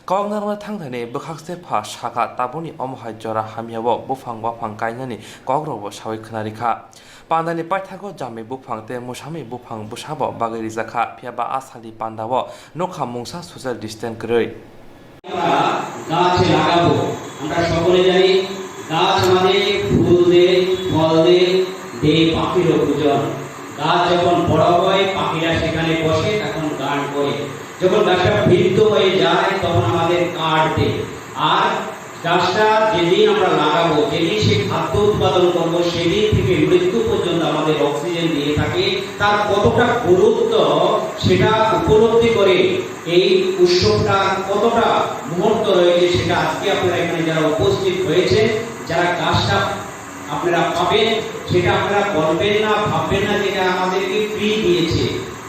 Koknarwkna thangthani bwkhakse pha sakha, tabukni omo hai jora hamyao buphang waphang kainani kokrokbo sawi khwnarikha. Pandani paithago jamwi buphang tei mwsami buphang bwsabo bagwi rijakha, phiyaba a salni pandao nokha mungsa social distance kwrwi. আমরা গাছ লাগাবো। আমরা সকলে জানি গাছ আমাদের ফুল দেয়, ফল দেয়, দেয় পাখিরও ভোজন। গাছ যখন বড় হয়, পাখিরা সেখানে বসে, তখন গান করে। যখন গাছটা বৃদ্ধ হয়ে যায়, তখন আমাদের কাঠ দেয়। আর গাছটা যেদিন আমরা লাগাবো, যেদিন সে খাদ্য উৎপাদন করবো, সেদিন থেকে মৃত্যু পর্যন্ত আমাদের অক্সিজেন দিয়ে থাকে। তার কতটা গুরুত্ব সেটা উপলব্ধি করে এই উৎসবটা কতটা মুহূর্ত রয়েছে, সেটা আজকে আপনারা এখানে যারা উপস্থিত হয়েছে, যারা গাছটা আপনারা পাবেন, সেটা আপনারা বলবেন না, ভাববেন না যে এটা আমাদেরকে ফ্রি দিয়েছে।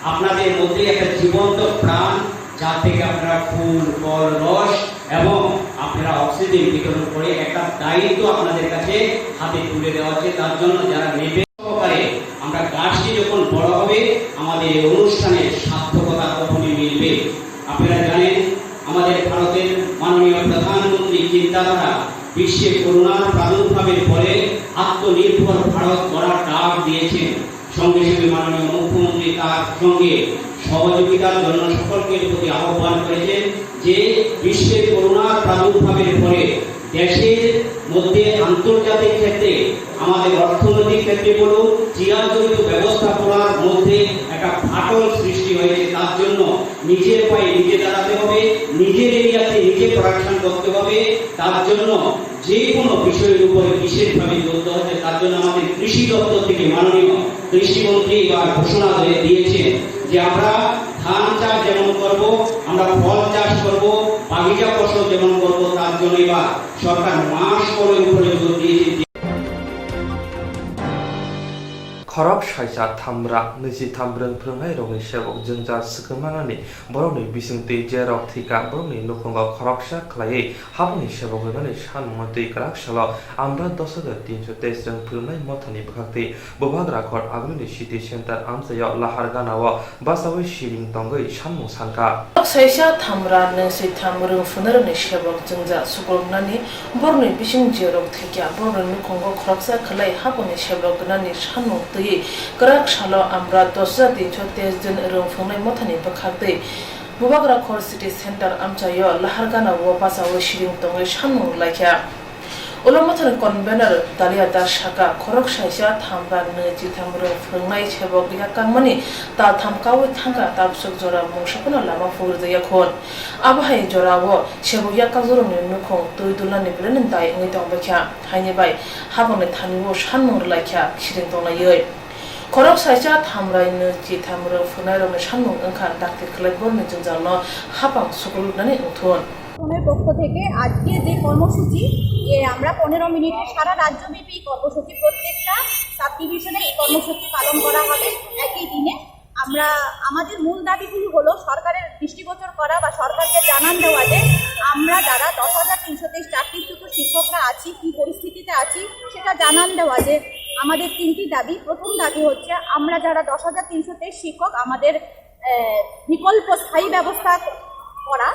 আপনাদের মধ্যে একটা জীবন্ত প্রাণ, যার থেকে আপনারা ফুল, ফল, রস এবং আপনারা অক্সিজেন বিতরণ করে একটা দায়িত্ব আপনাদের কাছে হাতে তুলে দেওয়া হচ্ছে। তার জন্য যারা নেবে সহকারে আমরা গাছটি যখন বড় হবে, আমাদের এই অনুষ্ঠানের সার্থকতা তখনই মিলবে। আপনারা জানেন, আমাদের ভারতের মাননীয় প্রধানমন্ত্রী চিন্তাধারা বিশ্বে করোনার প্রাদুর্ভাবের পরে আত্মনির্ভর ভারত গড়ার ডাক দিয়েছেন। সঙ্গে সঙ্গে মাননীয় মুখ্যমন্ত্রী তার সঙ্গে সহযোগিতার জন্য সকলকে প্রতি আহ্বান করেছেন যে বিশ্বে করোনার প্রাদুর্ভাবের পরে দেশের মধ্যে আন্তর্জাতিক ক্ষেত্রে, আমাদের অর্থনৈতিক ক্ষেত্রে বলুন, চিরাচরিত ব্যবস্থাপনার মধ্যে একটা ফাটল সৃষ্টি হয়েছে। তার জন্য নিজের পায়ে নিজে দাঁড়াতে হবে, নিজের এরিয়াতে নিজে প্রোডাকশন করতে হবে। তার জন্য যে কোনো বিষয়ের উপরে বিশেষভাবে জোর দেওয়া হচ্ছে, তার জন্য আমাদের কৃষি দপ্তর থেকে মাননীয় কৃষি মন্ত্রী এবার ঘোষণা দিয়ে দিয়েছেন যে আমরা ধান চাষ যেমন করব, আমরা ফল চাষ করব, বাগিচা ফসল যেমন করব, তার জন্য এবার সরকার মাস করের উপরে জোর দিয়েছে যে Khorok saisa thamra nwichi thambrwng phwrwngnai rokni sebok jwngjal swkang manani borokni bisingtwi je rok thwikha borokni nukhungo khoroksa khlaiwi haboni sebok rwnani sanmungno twi kwrak salo Amra dos hajar tinso teis rwng phwrwngnai mothani bwkhaktwi Bubagra khor Agulini City Center amchaio lahar ganao bachaui siring tongwi sanmung sankha. Saisa thamra nwichi thamrwng phwrwngnai rokni sebok jwngjal swkang manani borokni bising je rok thwikha borokni nukhungo khoroksa khlai haboni sebok rwnani sanmung twi kwrak salo Amra dos hajar tinso teis din rwng phwrwngnai mothani bwkhaktwi Bubagra khor City Center amchaio lahar ganao bachaui siring tongwi sanmung laikha. Ulo mothani convener Dalia Das sakha, khorok saisa thamra nwichi thamrwng phwrwngnai sebok yakkangmani tal tham kaui thangkha, tabswk jora mungsa phano lama pugurjak yakhun. Abo hai jorao sebok yakkakjakrokni nukhung twi dulnani belai dai wngwi tongbaikha. Haini bai haboni thanio sanmung rwlaikha siring tonglaiwi. Khorok saisa thamrai nwichi thamrwng phwrwngnairokni sanmung wngkha dakti khlai borokni jwngjalno hapang sukrulnani wngthun. সংগঠনের পক্ষ থেকে আজকে যে কর্মসূচি, এ, আমরা পনেরো মিনিটে সারা রাজ্যব্যাপী এই কর্মসূচি, প্রত্যেকটা সাব ডিভিশনে এই কর্মসূচি পালন করা হবে একই দিনে। আমরা, আমাদের মূল দাবিগুলি হলো সরকারের দৃষ্টিগোচর করা বা সরকারকে জানান দেওয়া যে আমরা যারা দশ হাজার তিনশো তেইশ চাকরিচ্যুত শিক্ষকরা আছি, কী পরিস্থিতি আছি, সেটা জানান দেওয়া যে আমাদের তিনটি দাবি। প্রথম দাবি হচ্ছে আমরা যারা দশ হাজার তিনশো তেইশ শিক্ষক, আমাদের আহ, বিকল্প স্থায়ী ব্যবস্থা করা।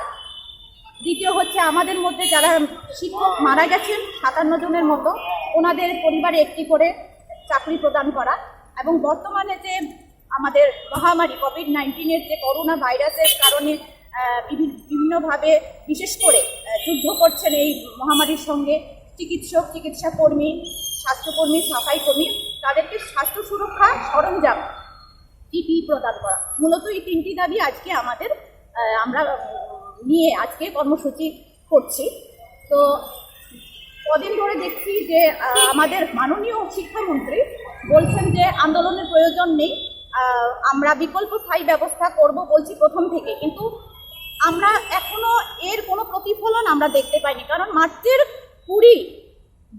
দ্বিতীয় হচ্ছে আমাদের মধ্যে যারা শিক্ষক মারা গেছেন সাতান্ন জনের মতো, ওনাদের পরিবারে একটি করে চাকরি প্রদান করা। এবং বর্তমানে যে আমাদের মহামারী কোভিড নাইন্টিনের যে করোনা ভাইরাসের কারণে আহ, বিভি- বিভিন্নভাবে, বিশেষ করে আহ, যুদ্ধ করছেন এই মহামারীর সঙ্গে চিকিৎসক, চিকিৎসা কর্মী, স্বাস্থ্যকর্মী, সাফাই কর্মী, তাদেরকে স্বাস্থ্য সুরক্ষা সরঞ্জাম পিপিই প্রদান করা। মূলত এই তিনটি দাবি আজকে আমাদের, আহ, আমরা উম, নিয়ে আজকে কর্মসূচি করছি। তো কদিন ধরে দেখছি যে আহ, আমাদের মাননীয় শিক্ষামন্ত্রী বলছেন যে আন্দোলনের প্রয়োজন নেই, আহ, আমরা বিকল্প স্থায়ী ব্যবস্থা করব বলছি প্রথম থেকে, কিন্তু আমরা এখনো এর কোনো প্রতিফলন আমরা দেখতে পাইনি। কারণ মার্চের কুড়ি,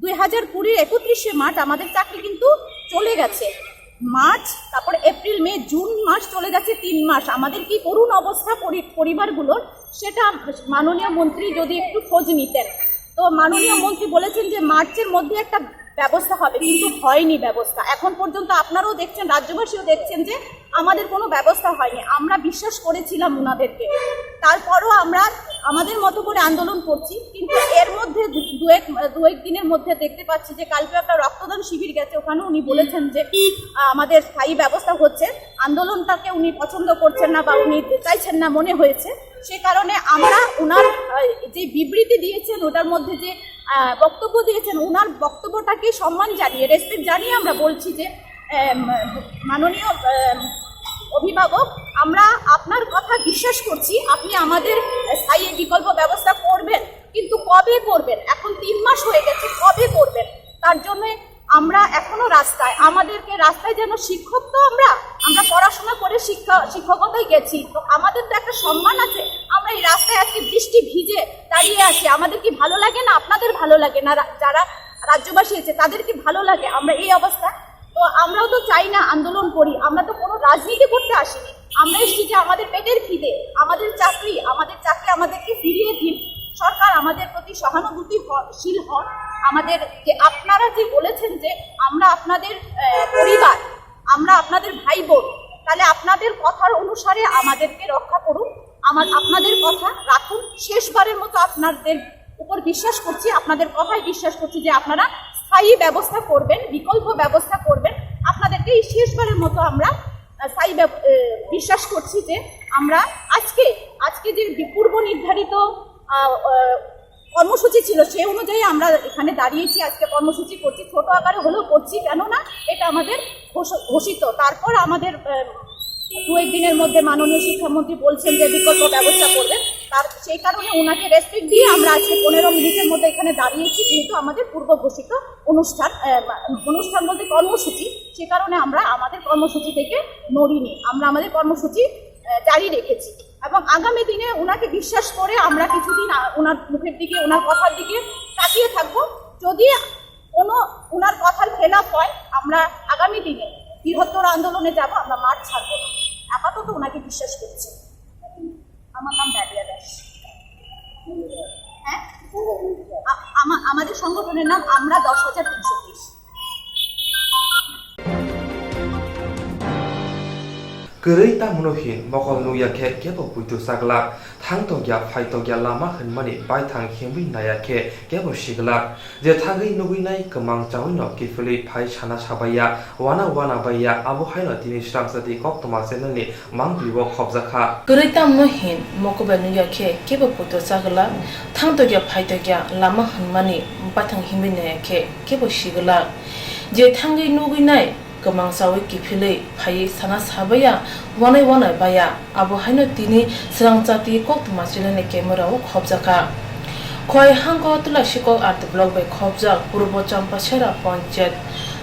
দুই হাজার কুড়ির একত্রিশে মার্চ আমাদের চাকরি কিন্তু চলে গেছে। মার্চ, তারপর এপ্রিল, মে, জুন মাস চলে যাচ্ছে, তিন মাস। আমাদের কি করুণ অবস্থা পরি- পরিবারগুলোর, সেটা মাননীয় মন্ত্রী যদি একটু খোঁজ নিতেন। তো মাননীয় মন্ত্রী বলেছেন যে মার্চের মধ্যে একটা ব্যবস্থা হবে, কিন্তু হয়নি ব্যবস্থা। এখন পর্যন্ত আপনারাও দেখছেন, রাজ্যবাসীও দেখছেন যে আমাদের কোনো ব্যবস্থা হয়নি। আমরা বিশ্বাস করেছিলাম ওনাদেরকে, তারপরও আমরা আমাদের মতো করে আন্দোলন করছি, কিন্তু এর মধ্যে দু- দু এক দু এক দিনের মধ্যে দেখতে পাচ্ছি যে কালকে একটা রক্তদান শিবির গেছে, ওখানে উনি বলেছেন যে আহ, আমাদের স্থায়ী ব্যবস্থা হচ্ছে, আন্দোলনটাকে উনি পছন্দ করছেন না বা উনি চাইছেন না মনে হয়েছে। সে কারণে আমরা ওনার আহ, যে বিবৃতি দিয়েছেন, ওটার মধ্যে যে আহ, বক্তব্য দিয়েছেন, ওনার বক্তব্যটাকে সম্মান জানিয়ে, রেসপেক্ট জানিয়ে আমরা বলছি যে আহ, মাননীয় আহ, অভিভাবক, আমরা আপনার কথা বিশ্বাস করছি, আপনি আমাদের স্থায়ী বিকল্প ব্যবস্থা করবেন, কিন্তু কবে করবেন? এখন তিন মাস হয়ে গেছে, কবে করবেন? তার জন্য আমরা এখনো রাস্তায়। আমাদেরকে রাস্তায় যেন শিক্ষক, তো আমরা আমরা পড়াশোনা করে শিক্ষা শিক্ষকতায় গেছি, তো আমাদের তো একটা সম্মান আছে। আমরা এই রাস্তায় আজকে বৃষ্টি ভিজে দাঁড়িয়ে আছি, আমাদের কি ভালো লাগে না? আপনাদের ভালো লাগে না? রা- যারা রাজ্যবাসী আছে, তাদের কি ভালো লাগে আমরা এই অবস্থা? তো আমরাও তো চাই না আন্দোলন করি, আমরা তো কোনো রাজনীতি করতে আসিনি। আমরা এসেছি যে আমাদের পেটের খিদে, আমাদের চাকরি, আমাদের চাকরি আমাদেরকে ফিরিয়ে দিন। সরকার আমাদের প্রতি সহানুভূতি হ- শীল হন, আমাদের যে আপনারা যে বলেছেন যে আমরা আপনাদের আহ, পরিবার, আমরা আপনাদের ভাই বোন, তাহলে আপনাদের কথার অনুসারে আমাদেরকে রক্ষা করুন। আমার আপনাদের কথা রাখুন, শেষবারের মতো আপনাদের উপর বিশ্বাস করছি, আপনাদের কথায় বিশ্বাস করছি যে আপনারা স্থায়ী ব্যবস্থা করবেন, বিকল্প ব্যবস্থা করবেন। আপনাদেরকে এই শেষবারের মতো আমরা আহ, স্থায়ী ব্যব- আহ, বিশ্বাস করছি যে আমরা আজকে আজকে যে বি- পূর্ব নির্ধারিত আহ, আহ, কর্মসূচি ছিল, সেই অনুযায়ী আমরা এখানে দাঁড়িয়েছি। আজকে কর্মসূচি করছি, ছোট আকারে হলেও করছি, কেননা এটা আমাদের ঘোষ- ঘোষিত। তারপর আমাদের আহ, দু এক দিনের মধ্যে মাননীয় শিক্ষামন্ত্রী বলছেন যে বিকল্প ব্যবস্থা করবেন, তার সেই কারণে ওনাকে রেসপেক্ট দিয়ে আমরা আজকে পনেরো মিনিটের মধ্যে এখানে দাঁড়িয়েছি, যেহেতু আমাদের পূর্ব ঘোষিত অনুষ্ঠান, আহ, অনুষ্ঠান বলতে কর্মসূচি, সে কারণে আমরা আমাদের কর্মসূচি থেকে নড়িনি, আমরা আমাদের কর্মসূচি আহ, জারি রেখেছি। এবং আগামী দিনে ওনাকে বিশ্বাস করে আমরা কিছুদিন আ- ওনার মুখের দিকে, ওনার কথার দিকে তাকিয়ে থাকবো। যদি কোনো ওনার কথার খেলাফ হয়, আমরা আগামী দিনে বৃহত্তর আন্দোলনে যাব, আমরা মাঠ ছাড়বো না। আপাতত ওনাকে বিশ্বাস করছি। আমার নাম ডালিয়া দাস। হ্যাঁ, আ- আমা- আমাদের সংগঠনের নাম আমরা দশ হাজার তিনশো তেইশ। Kwrwi tamno hin mokol nukya khe kebo puitu chaglak, thang tokya phai tokya lama hwnmani baithang himwi naiya khe kebo siglak. Je thagwi nugwi nai kwmang chawino kiphilwi phai sana sabaiya, wana wana baiya, abo haino tini Srangchati Koktwma channel ni mangpili o khopjak kha. Kwrwi tamno hin mokol bai nukya khe kebo puitu chaglak, thang tokya phai tokya lama hwnmani baithang himwi naiya khe kebo siglak. Je thangwi nugwi nai kwmang chawi kiphilwi phaiwi sana sabaiya, wanai wanai baiya, abo haino tini Srangchati Koktwma channel ni camera o khopjakha. Khowai hangko Tulasikok R D block bai khopjak Purbo Champasera Panchayat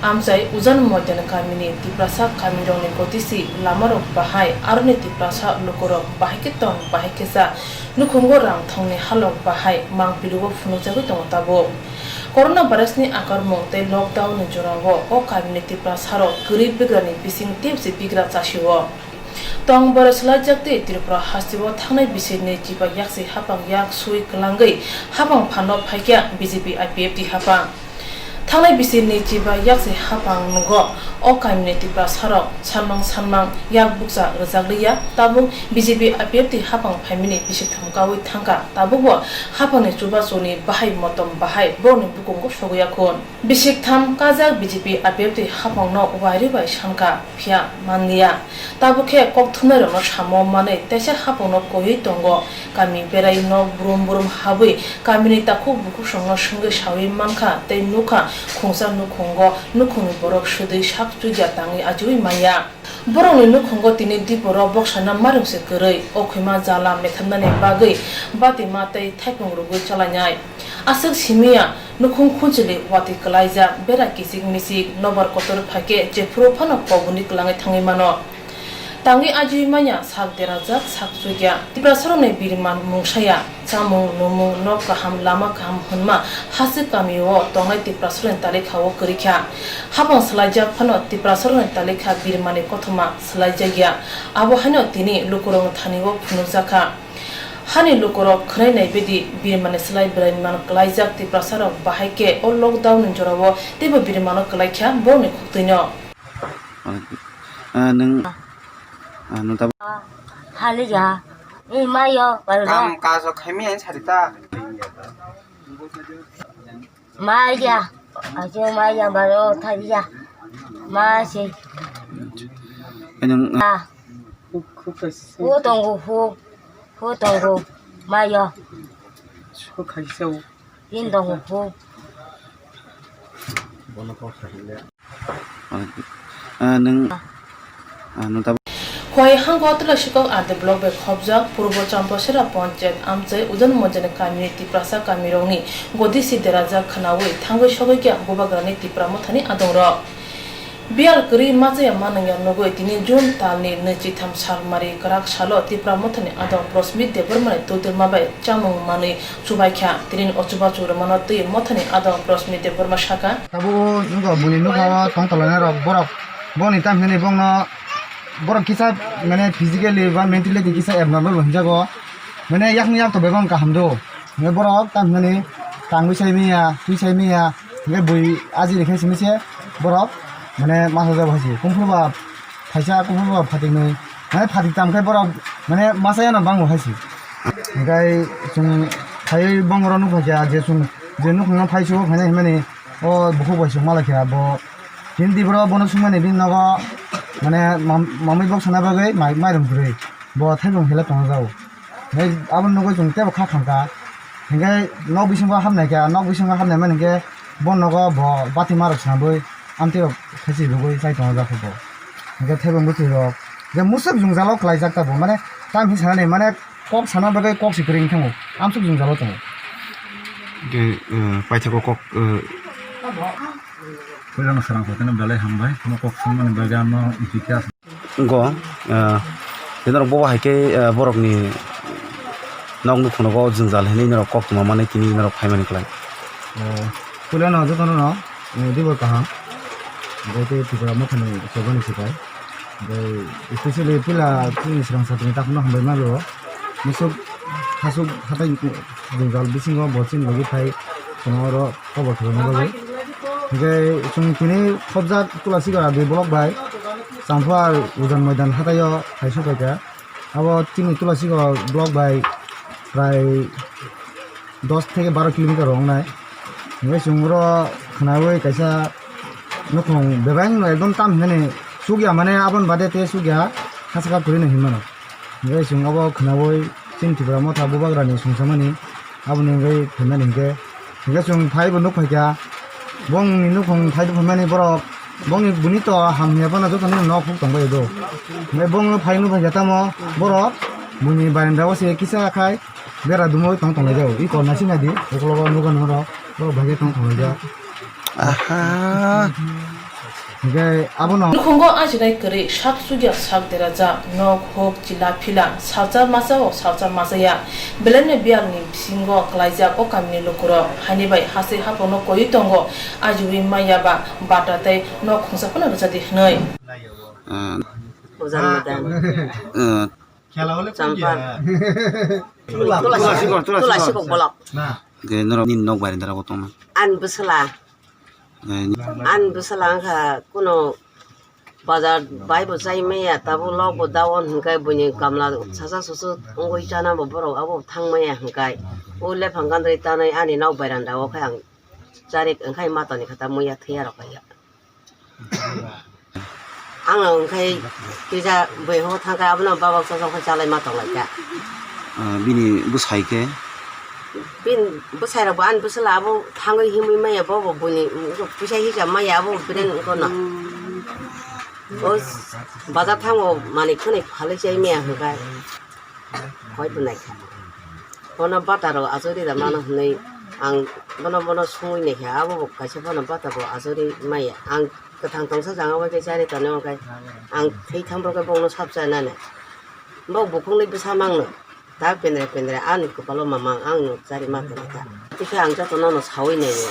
amchai Ujan Moidan kamini Tiprasa kamirokni gotisi lamarok bahai, aroni Tiprasa lukurok bahai khe tong bahai khe cha nukhungo rang thongni halok bahai mangpili o phunukjagwi tongo tabuk. Corona virus ni akarmung tei lockdown ni jorao o kamini Tiprasarok kwrwi bigrani bising tebsi bigra chasio. Tong borok swlaijaktwi Tripura hasteo thangnai bisini chiba yaksi haphang yak sui kwlangwi haphang phano phaikha B J P I P F T haphang. Thangnai bisi nwi chiba yaksi haphang nugo o kamini Tiprasarok sanmang sanmang yak bukcha rwjak liya, tabuk B J P I P F T haphang phaimani bisik thum kaui thangkha, tabukbo haphangni chubachuni bahai motom bahai borokni bukungo sogwi ya khun. Bisik tham kajak B J P I P F T haphangno wairwi bai sankha, phiya manliya. Tabuk khe kok thumnairokno samo manwi teisa haphangno koiwi tongo. Kami berai nok brum brum habwi kamini takhuk bukhuk songno swngwi saui mankha tei nukha khungsa nukhungo nukhungni borok swdwi sak chukya tangwi ajiui manya. Borokni nukhungo tini diporo boksano marwng se kwrwi, o khwima jala methamnani bagwi batima tei thaipung rwgwi chalainai. Aswk simiya nukhung khunchili watwi kwlaijak, bera kichik michik, nobar kotor phaikhe jephuru phano kobuni kwlangwi thangwi mano. Tangwi ajiui manya sak derajak, sak chukya. Tiprasarokni biriman mungsaya, chamung, numung, nok kaham, lama kaham hwnma hasik kamio tongnai Tiprasarokni talikha o kwrwikha. Haphang swlaijak phano Tiprasarokni talikha birimani kothoma swlaijakya. Abo haino tini lukurokni thani o phunukjakha. Hani lukurok khwnai naibedi birimani swlai bwraiman kwlaijak Tiprasarok, bahai khe o lockdown ni jorao teibo birimano kwlaikha borokni khuktwino. Ah, nwng, ah, nwng tabuk. Haliya, ni mayo, Tam kaso khaimi ang sarita. Maya, ajo maya baro thaliya. Ma se. Nwng, ah. Hu tongo hu, hu tongo mayo. Hu khaisa. Yin tongo hu. Ah, nwng, ah, nwng tabuk. Khowai hangkho Tulasikok R D block bai khopjak Purbo Champrasera Panchayat amchai Udan Monjani kamini Tiprasa kamirokni godisi derajak khwnaui thangwi sogwi khe Bubagrani Tipra Mothani adongrok. Biyal kwrwi machaya manwngya nugwi tini June talni nwichitham salmari kwrak salo Tipra Mothani adong Prosmit Debbarmani twidulma bai chamung manwi chubaikha. Tini o chubachu rwmano twi Mothani adong Prosmit Debbarma sakha. Tabuk nukha bwrwi nukha o tong tonglainai rok borok boni tam hinwi bongno borok kisa mane physically ba mentally kisa abnormal bo hinjago mane yakni yak to bebang kaham do hingke borok tam hinani tangwi sai manya twi sai manya hingke bui ajini khe simi se borok mane masa jago hai se kungphuru ba phaisa kungphuru ba phatik nwi mane phatik tam khe borok mane masa yano bango hai se hingke chwng phaiwi bongoro nukha khe je chwng je nukhungno phai sugo phaina hinmani. O bukhuk bai chwng malai khe abo hindi bro bono swngmani bini nogo mane mam-, mamwi bok sana bagwi mai-, mairum kwrwi bo thaibung hela tongna jago. Hei abo nugwi chwng tebo kha khamkha hinkhe nok bisingo hapnai kha, nok bisingo hapnai mani hinkhe bo nogo bo bati marok swnamwi amtwi rok khachi rwgwi chai tongna jakho bo. Hinkhe thaibung bwtwi rok je musuk jwngjalo kwlaijak tabuk mane tam hinwi sanani mane kok sana bagwi kok se kwrwi wngkha o. Amsuk jwngjalo tongo. Hwnkhe, eh, paithago kok, eh, puilano swrang phaikhe no belai hambai. Omo kok swngmani bagwi ano hwnkhe go, eh, norok bobo hai khe, eh, borokni nok nukhungno jwngjal hinwi norok kok tongma manwi tini norok phaimani kwlai. Eh, puilano jotono no, eh, dibor kaham. Obo tei Tripura Mothani chobani swkang. Tei especially puila chini swrang satini takhukno hambai ma rwo. Musuk hasuk hatai jwngjal bisingo bo chini logi phai chwng oro kobo thwima bagwi. Hinkhe chwng tini khobjak Tulasikok R D block bai Champhuar Ujan Moidan hataio phai sokphaikha. Abo chini Tulasikok block bai prai dos theke baro kilometer rok wngnai. Hingke chwng oro khwnaui kaisa nukhung bebak no ekdom tam hinani sukya mane aboni bade te sukya ha saka kwrwi no hinmano. Hingke chwng abo khwnaui chini Tripura Motha Bubagrani songsamani aboni wngwi phaimani hingke, hingke chwng phaibo nuk phaikha bongni nukhung phaibo phaimani borok bongni buni to hamya phano joto nini nok huk tongbai do. Hingke bongno phai nuk phaikha tamo borok buni barenda o se kisa khai. Bera dumui tong tong laijak. I kor nasi nadi. Ukologo nugo noro. Borok bhage tong tong laijak. Aha. Hingke abono. Nukhungo ajinai kwrwi sak sugya sak derajak. Nok hok chila phila. Salsa masa o salsa masa ya. Belai no biyal ni bisingo kwlaijak o kamini lukurok. Hani bai hase hapong no koywi tongo. Ajiwi maya ba bata tei nok khungsa phano rwjadi hwnwi. Ah. Ujan mudan. Ah. Champar. Tula, tula, tula, tula, tula sikok bolok. Hingke norok nini nok bai rindara bo tongma. An bwswla. Ani bwsala wngkha kuno bazar bai bo chai maya, tabuk lok bo daon hwnkhe buini kamla sasa susu wngwi chana bo borok abo thang maya hwnkhe o lephang gandri tanai ani nok bairanda o khe ang charik wngkhai matani khe ta muya thwiya rok kaiya. Ang wngkhai kisa bui ho thangkha abono babak sasa khe chalai ma tonglaikha. Ah, bini bwsai khe? Bin bwsai rok bo ani bwsala abo thangwi himwi maya bo bo buini puisa hisa maya abo bren kono. O bazar thango manwi khwnwi phalwi chai maya hwnkha. Hoi to naikha. Bono bata rok achuk ri da mano hwnwi ang bono bono sungwi naikha. Abo bo kaisa bono bata bo achuk ri maya. Ang kwthang tongsa janga bai khe chari tonwi hwnkhe ang thwi thang rok khe bono sap cha nani. Bo bukhukni bwsa mangno. Ta pendre pendre ani kwpalo mamang ang no chari ma tongkha. Tikhe ang joto nono sawi naio.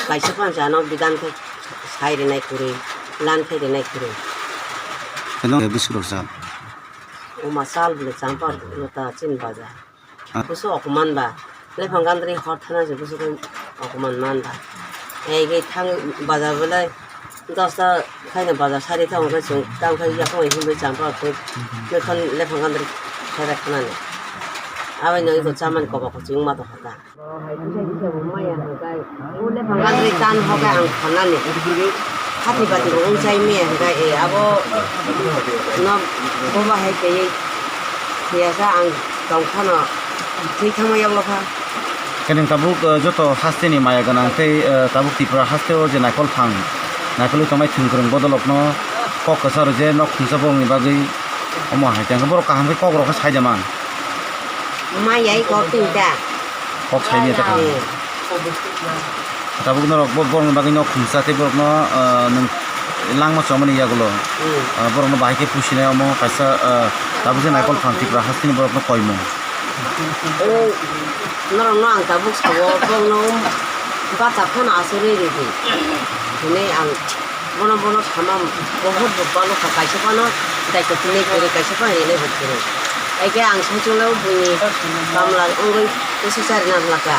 Kaisa phan jano bidan khe sai rinai kwrwi, lan khe rinai kwrwi. Eno bwswk rok cha? Oma chal bwle champa rota chin baja. Ah. Busu okuman ba. Lephang gandri hor thana se busu khe okuman man ba. Ei ge thang baja bwle. Dosta khaina bazar sari tamo khe chwng tamo khe yakung himbai cham pha khe lekhon lephang gandri kheda khnani. Abai no iko chamani koba kochwng ma tongkha ta. Hai kisa kisa bo maya hwnkhe o lephang gandri tan hokhe ang khanani. Hati bati bo wng chai maya hwnkhe e abo no boba hai khe. Thiyasa ang tongphano thwi thangma yaglokha. Khe nwng tabuk, eh, joto hasteni maya gwnang tei, eh, tabuk Tripura hasteo je naikolphang, naikolwi tongnai thwngkwrwng bodolokno kok kwcharo je nok khungsa borokni bagwi omo hai tongkha, borok kaham khe kokrok khe saida man. Maya i kok twi ta. Kok saimaya ta kaham. Hmm. Tabuk norok bo borokni bagwi nok khungsa tei borokno, ah, nwng langma chomani yagulo, hmm, ah, borokno bahai khe pusinai omo kaisa, ah, tabuk je naikolphang Tripura hasteni borokno koimung. O norokno ang tabuk sao borokno bacha phano asugwi ridi hinwi ang bono bono sama bohot bo balokha kaisa phano daitw tini kwrwi kaisa phano rinai bo kwrwi. Haikhe ang saichung lai buini kamla wngwi bwswk charina phlaka.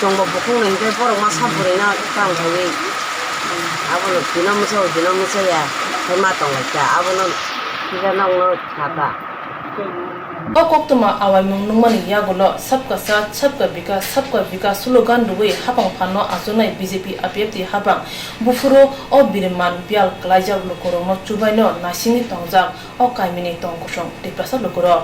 Chwngbo bukhukno hinkhe borok masa bwrwino tang thaiwi abono tino mwchao tino mwchaya khe ma tonglaikha, abono kisa nokno sakha. O koktwma awaimung nukmani yagulo Sabka Saath, Sabka Vikas, Sabka Vikas slogan rwui hapang phanno achuknai B J P I P F T hapang buphuru o biriman biyal kwlaijak lukurokno chubaino naisingwi tongjak o kamini tong kosong Tiprasa lukurok.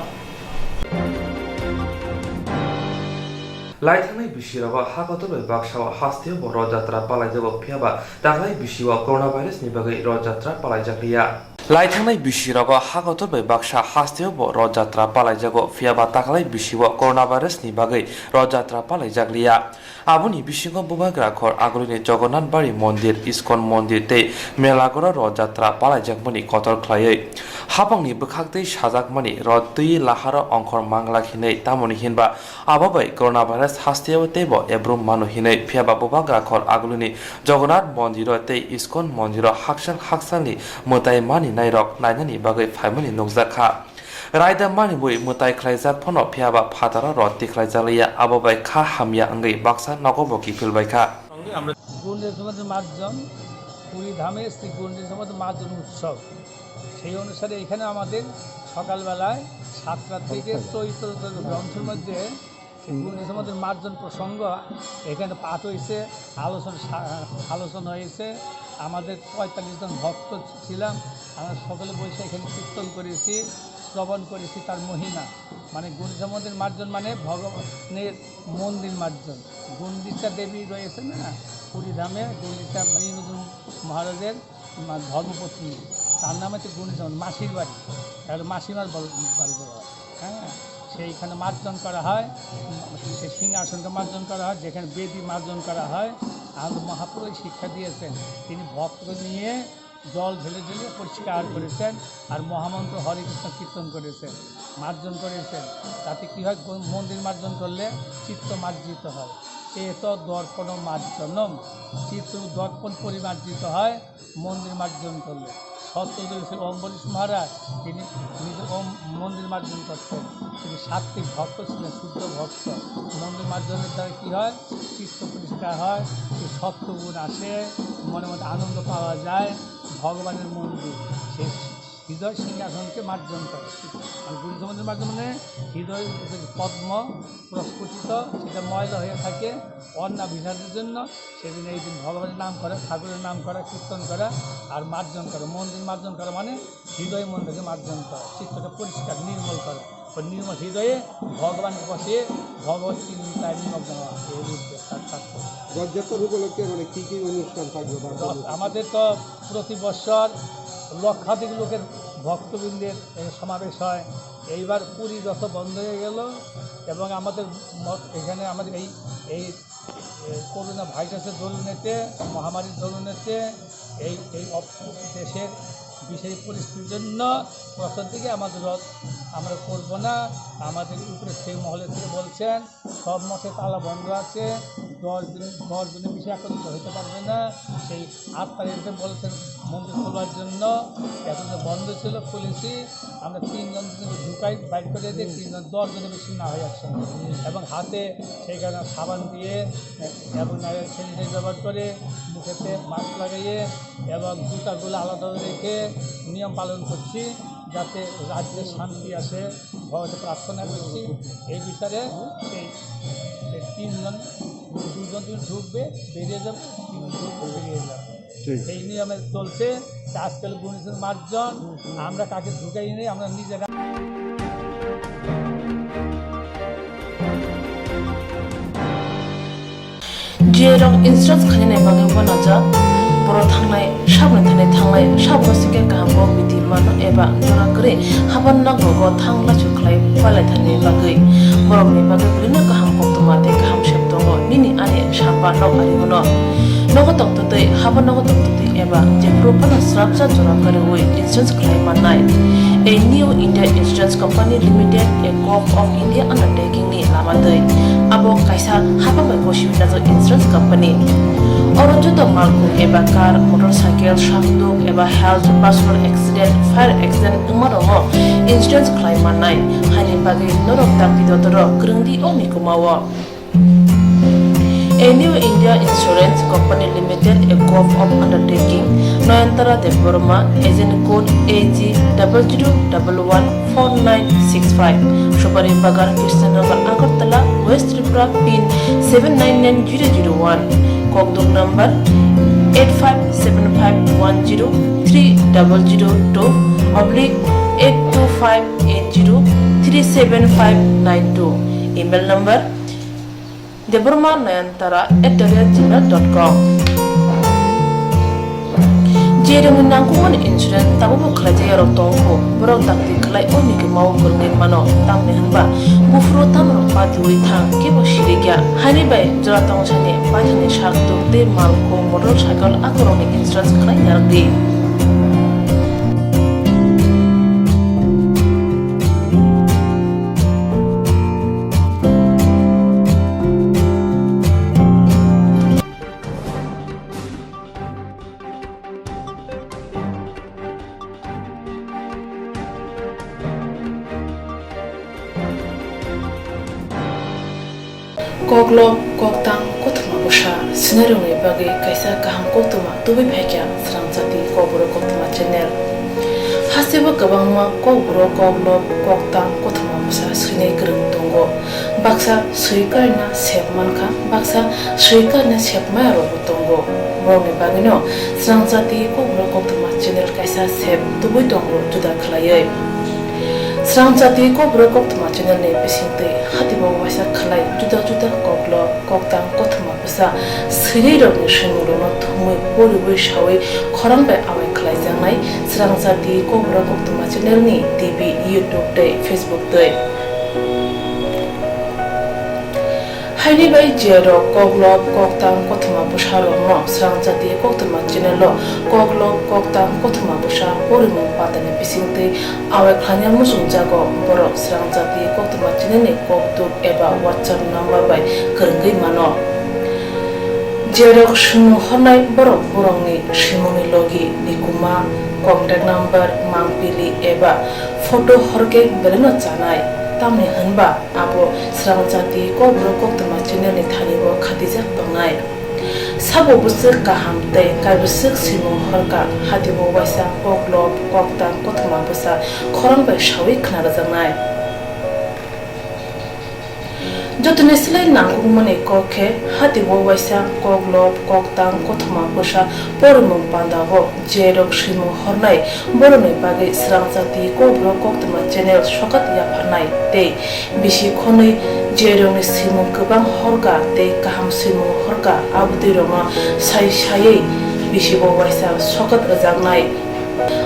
Laithangnai bisirogo ha kotor bai baksa o hasteo bo Rotha Jatra palaijago, phiya ba taklai bisio coronavirus ni bagwi Rotha Jatra palaijakliya. Laithangnai bisirogo ha kotor bai baksa hasteo bo Rotha Jatra palaijago, phiya ba taklai bisio coronavirus ni bagwi Rotha Jatra palaijakliya. Aboni bisingo Bubagra Khor agulini Jagannath Bari Mondir, Iskon Mondir tei Melagoro Rotha Jatra palaijakmani kotor khlaiwi. Hapangni bwkhaktwi sajakmani rot twi laharo ongkhor manglak hinwi, tamoni hinba abo bai coronavirus hasteo teibo ebrum mano hinwi, phiya ba Bubagra Khor agulini Jagannath Mondiro tei Iskon Mondiro hakchal hakchalni mwtai maninairok nainani bagwi phaimani nukjak kha. Raida manwi mwtai khlaijak phano, phiya ba phataro rot tikhlaijakliya, abo bai kha hamya wngwi baksa nogo bo kiphil bai kha. গুণী সমাজের মার্জন, পুরী ধামে শ্রী গুণী সমাজের মার্জন উৎসব। সেই অনুসারে এখানে আমাদের সকালবেলায় সাতটা থেকে চৈতন্য গ্রন্থের মধ্যে সেই গুণী সমাজের মার্জন প্রসঙ্গ এখানে পাঠ হয়েছে, আলোচনা সা-, আলোচনা হয়েছে। আমাদের পঁয়তাল্লিশ জন ভক্ত ছিলাম, আমরা সকলে বসে এখানে কীর্তন করেছি, শ্রবণ করেছি তার মহিমা। মানে গুণী সমাজের মার্জন মানে ভগবানের মন্দির মার্জন। গুণ্ডিচা দেবী রয়েছে না, পুরী ধামে গুণ্ডিচা মণিনন্দন মহারাজের মা-, ধর্মপত্নী, তার নাম হচ্ছে গুণিচন্দ্র, মাসির বাড়ি, তাহলে মাসিমার বল-, বাড়ি বলা হয়। হ্যাঁ, সেইখানে মার্জন করা হয়, উম, সেই সিংহাসনকে মার্জন করা হয়, যেখানে বেদি মার্জন করা হয়, আমাদের মহাপুরুষ শিক্ষা দিয়েছেন, তিনি ভক্ত নিয়ে জল ঢেলে ঢেলে পরিষ্কার করেছেন, আর মহামন্ত্র হরে কৃষ্ণ কীর্তন করেছেন, মার্জন করেছেন। তাতে কি হয়? গ-, মন্দির মার্জন করলে চিত্ত মার্জিত হয়। এ তো দর্পণ মার্জনম, চিত্ত দর্পণ পরিমার্জিত হয়। মন্দির মার্জন করলে। সত্য যুগে ছিল অম্বরীশ মহারাজ, তিনি নিজে ওম মন্দির মার্জন করতেন। তিনি সাত্ত্বিক ভক্ত ছিলেন, শুদ্ধ ভক্ত। মন্দির মার্জনের দ্বারা কি হয়? চিত্ত পরিষ্কার হয়, এই সত্ত্বগুণ আসে, মনের মধ্যে আনন্দ পাওয়া যায়। ভগবানের মন্দির, সেই হৃদয় সিংহাসনকে মার্জন করে। আর গুরু মন্দির মার্জন মানে হৃদয় পদ্ম প্রস্ফুটিত, সেটা ময়লা হয়ে থাকে, অন্নাভিসারের জন্য। সেদিন এই দিন ভগবানের নাম করা, ঠাকুরের নাম করা, কীর্তন করা আর মার্জন করা। মন্দির মার্জন করা মানে হৃদয় মনটাকে মার্জন করা, চিত্তটা পরিষ্কার, নির্মল করা। ওই নির্মল হৃদয়ে ভগবানকে বসে ভগবত চিন্তায় নিমগ্ন হওয়া, এই রূপে সাক্ষাৎ করা। রথযাত্রার উপলক্ষে মানে কি কি অনুষ্ঠান থাকবে বা রথ-, আমাদের তো প্রতি বছর লক্ষাধিক লোকের ভক্তবৃন্দের এখানে সমাবেশ হয়। এইবার পুরী রথ বন্ধ হয়ে গেল এবং আমাদের মঠ এখানে আমাদের এই, এই, এই করোনা ভাইরাসের দরুনেতে, মহামারীর দরুনেতে এই, এই অপ-, দেশের বিশেষ পরিস্থিতির জন্য প্রথম দিকে আমাদের রথ আমরা করব না। আমাদের উপরে সেই মহলে থেকে বলছেন, সব মঠে তালা বন্ধ আছে, দশ দিন, দশ দিনের বেশি একত্রিত হতে পারবে না। সেই আট তারিখে বলছেন মন্দির খোলার জন্য, এখন তো বন্ধ ছিল, খুলেছি। আমরা তিনজন যদি ঢুকাই, বাইর করে দিয়ে তিনজন, দশ জনের বেশি না হয় একসঙ্গে। এবং হাতে সেই কারণে সাবান দিয়ে এবং স্যানিটাইজার ব্যবহার করে, মুখেতে মাস্ক লাগাইয়ে এবং জুতাগুলো আলাদা রেখে নিয়ম পালন করছি, যাতে রাজ্যে শান্তি আসে। ভগবানকে প্রার্থনা করছি এই বিচারে। এই, এই তিনজন, দুজন, দুজন ঢুকবে, বেরিয়ে যাবে, তিনজন ঢুকবে, বেরিয়ে যাবে। ঠিক। এই নিয়মে চলছে। আজকাল গুণেশ্বর মার্জন, আমরা কাকে ঢুকাই নেই, আমরা নিজেরা। G I rok insurance khainani bagwi uanajak. Borok thangnai, saboni thani thangnai, saboni singkhe kaham kok biti mano eba jora kwrwi haban nogo thang lachu khlai palaithani bagwi. Borokni bagwi belino kaham koktwma tei kaham sep tongo. Nini ani sampha rok ari hwno. Nogo tongtwtwi, haban nogo tongtwtwi eba jephuru phano srapsa jora kwrwi insurance khlai mannai. A New India Insurance Company Limited, a Corp of India undertaking ni lama twi. Abo kaisa hapang bai gosi wngjak insurance company. Oro joto malkhung eba car, motorcycle, sakduk eba health, personal accident, fire accident wngma rokno insurance khlai mannai. Haini bagwi norok dakti dotoro kwrwng di o mikuma o. A New India Insurance Company Limited, a Corp of Undertaking, Nayantara Debbarma, agent code A G double zero double one four nine six five, Supari Bagan, Krishnanagar, Agartala, West Tripura, pin seven nine nine zero zero one, Kokduk number eight five seven five one zero three double zero two oblique eight two five eight zero three seven five nine two, email number Debbarma Nayantara at the rate gmail dot com. Jerokni nangkukmani insurance tabukbo khlaijak yarok tongo, borok dakti khlai o mikima o kwrwngwi mano, tamni hwnba buphuru tamrok patiwi thang kebo sirikya. Haini bai jora tongthani paithani sak tuk tei malkhung motorcycle akorokni insurance khlai narwkdi. Koklob, koktang, kothoma bwsa, swinairokni bagwi kaisa kaham koktwma tubui phaikha Srangchati Kokborok Koktwma channel. Hasteo kwbangma kokborok, koklob, koktang, kothoma bwsa swinai kwrwng tongo. Baksa swi karina sep mankha, baksa swi karina sep maya rokbo tongo. Borokni bagwino Srangchati Kokborok Koktwma channel kaisa sep tubui tongo juda khlaiwi. Srangchati Kokborok Koktwma channel ni bisingtwi hatibo waisa khlai juda juda koklob, koktang, kothoma bwsa swinai rokni swimungrokno thumwi poriwi sawi khorang bai awai khlaijaknai Srangchati Kokborok Koktwma channel ni T V, YouTube tei Facebook twi. Haini bai jerok koklob, koktang, kothoma bwsa rokno Srangchati Koktwma channel o koklob, koktang, kothoma bwsa porimung patani bisingtwi awai khlaina muchungjago borok Srangchati Koktwma channel ni kokduk eba WhatsApp number bai kwrwngwi mano. Jerok swimung hornai borok borokni swimungni logi, nikuma, Contact number, mangpili eba photo horkhe belaino chanai, tamni hwnba abo Srangchati Kokborok Koktwma channel ni thani o khatijak tongnai. Sabo bwswk kaham tei kaibwswk swimung horkha, hati bo waisa koklop, koktang, kothoma bwsa khorang bai sawi khna rwjaknai. Jotoni slai nangkukmani kok khe, hati bo waisa koklop, koktang, kothoma bwsa porimung panda o je rok swimung hornai, borokni bagwi Srangchati Kokborok Koktwma channel sokat yapharnai tei bisi khonwi je rokni swimung kwbang horkha tei kaham swimung horkha, abotwi rokno sai saiwi bisi bo waisa sokat rwjaknai.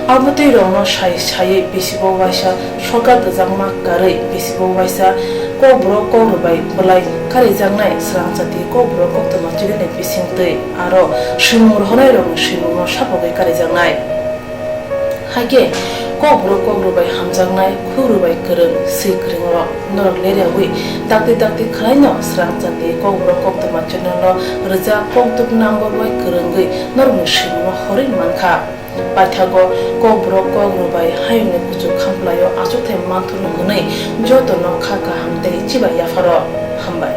Abotwi rokno sai saiwi bisi bo waisa sokat rwjakma karwi bisi bo waisa Kokborok Kokrwbai bwlai karijaknai Srangchati Kokborok Koktwma channel ni bisingtwi aro swimung rohornai rokni swimungno sapogwi karijaknai. Hakhe Kokborok Kokrwbai hamjaknai, Kokrwbai kwrwng, swi kwrwng rok norok leriawi dakti dakti khwlaino Srangchati Kokborok Koktwma channel o rwjak kokduk number bai kwrwngwi norokni swimungno horwi mankha. Paithago Kokborok Kokrwbai hayungni kuchuk khamplaio achukthai manthurno hwnwi jotono kha kaham tei chibai yapharo. Hambai.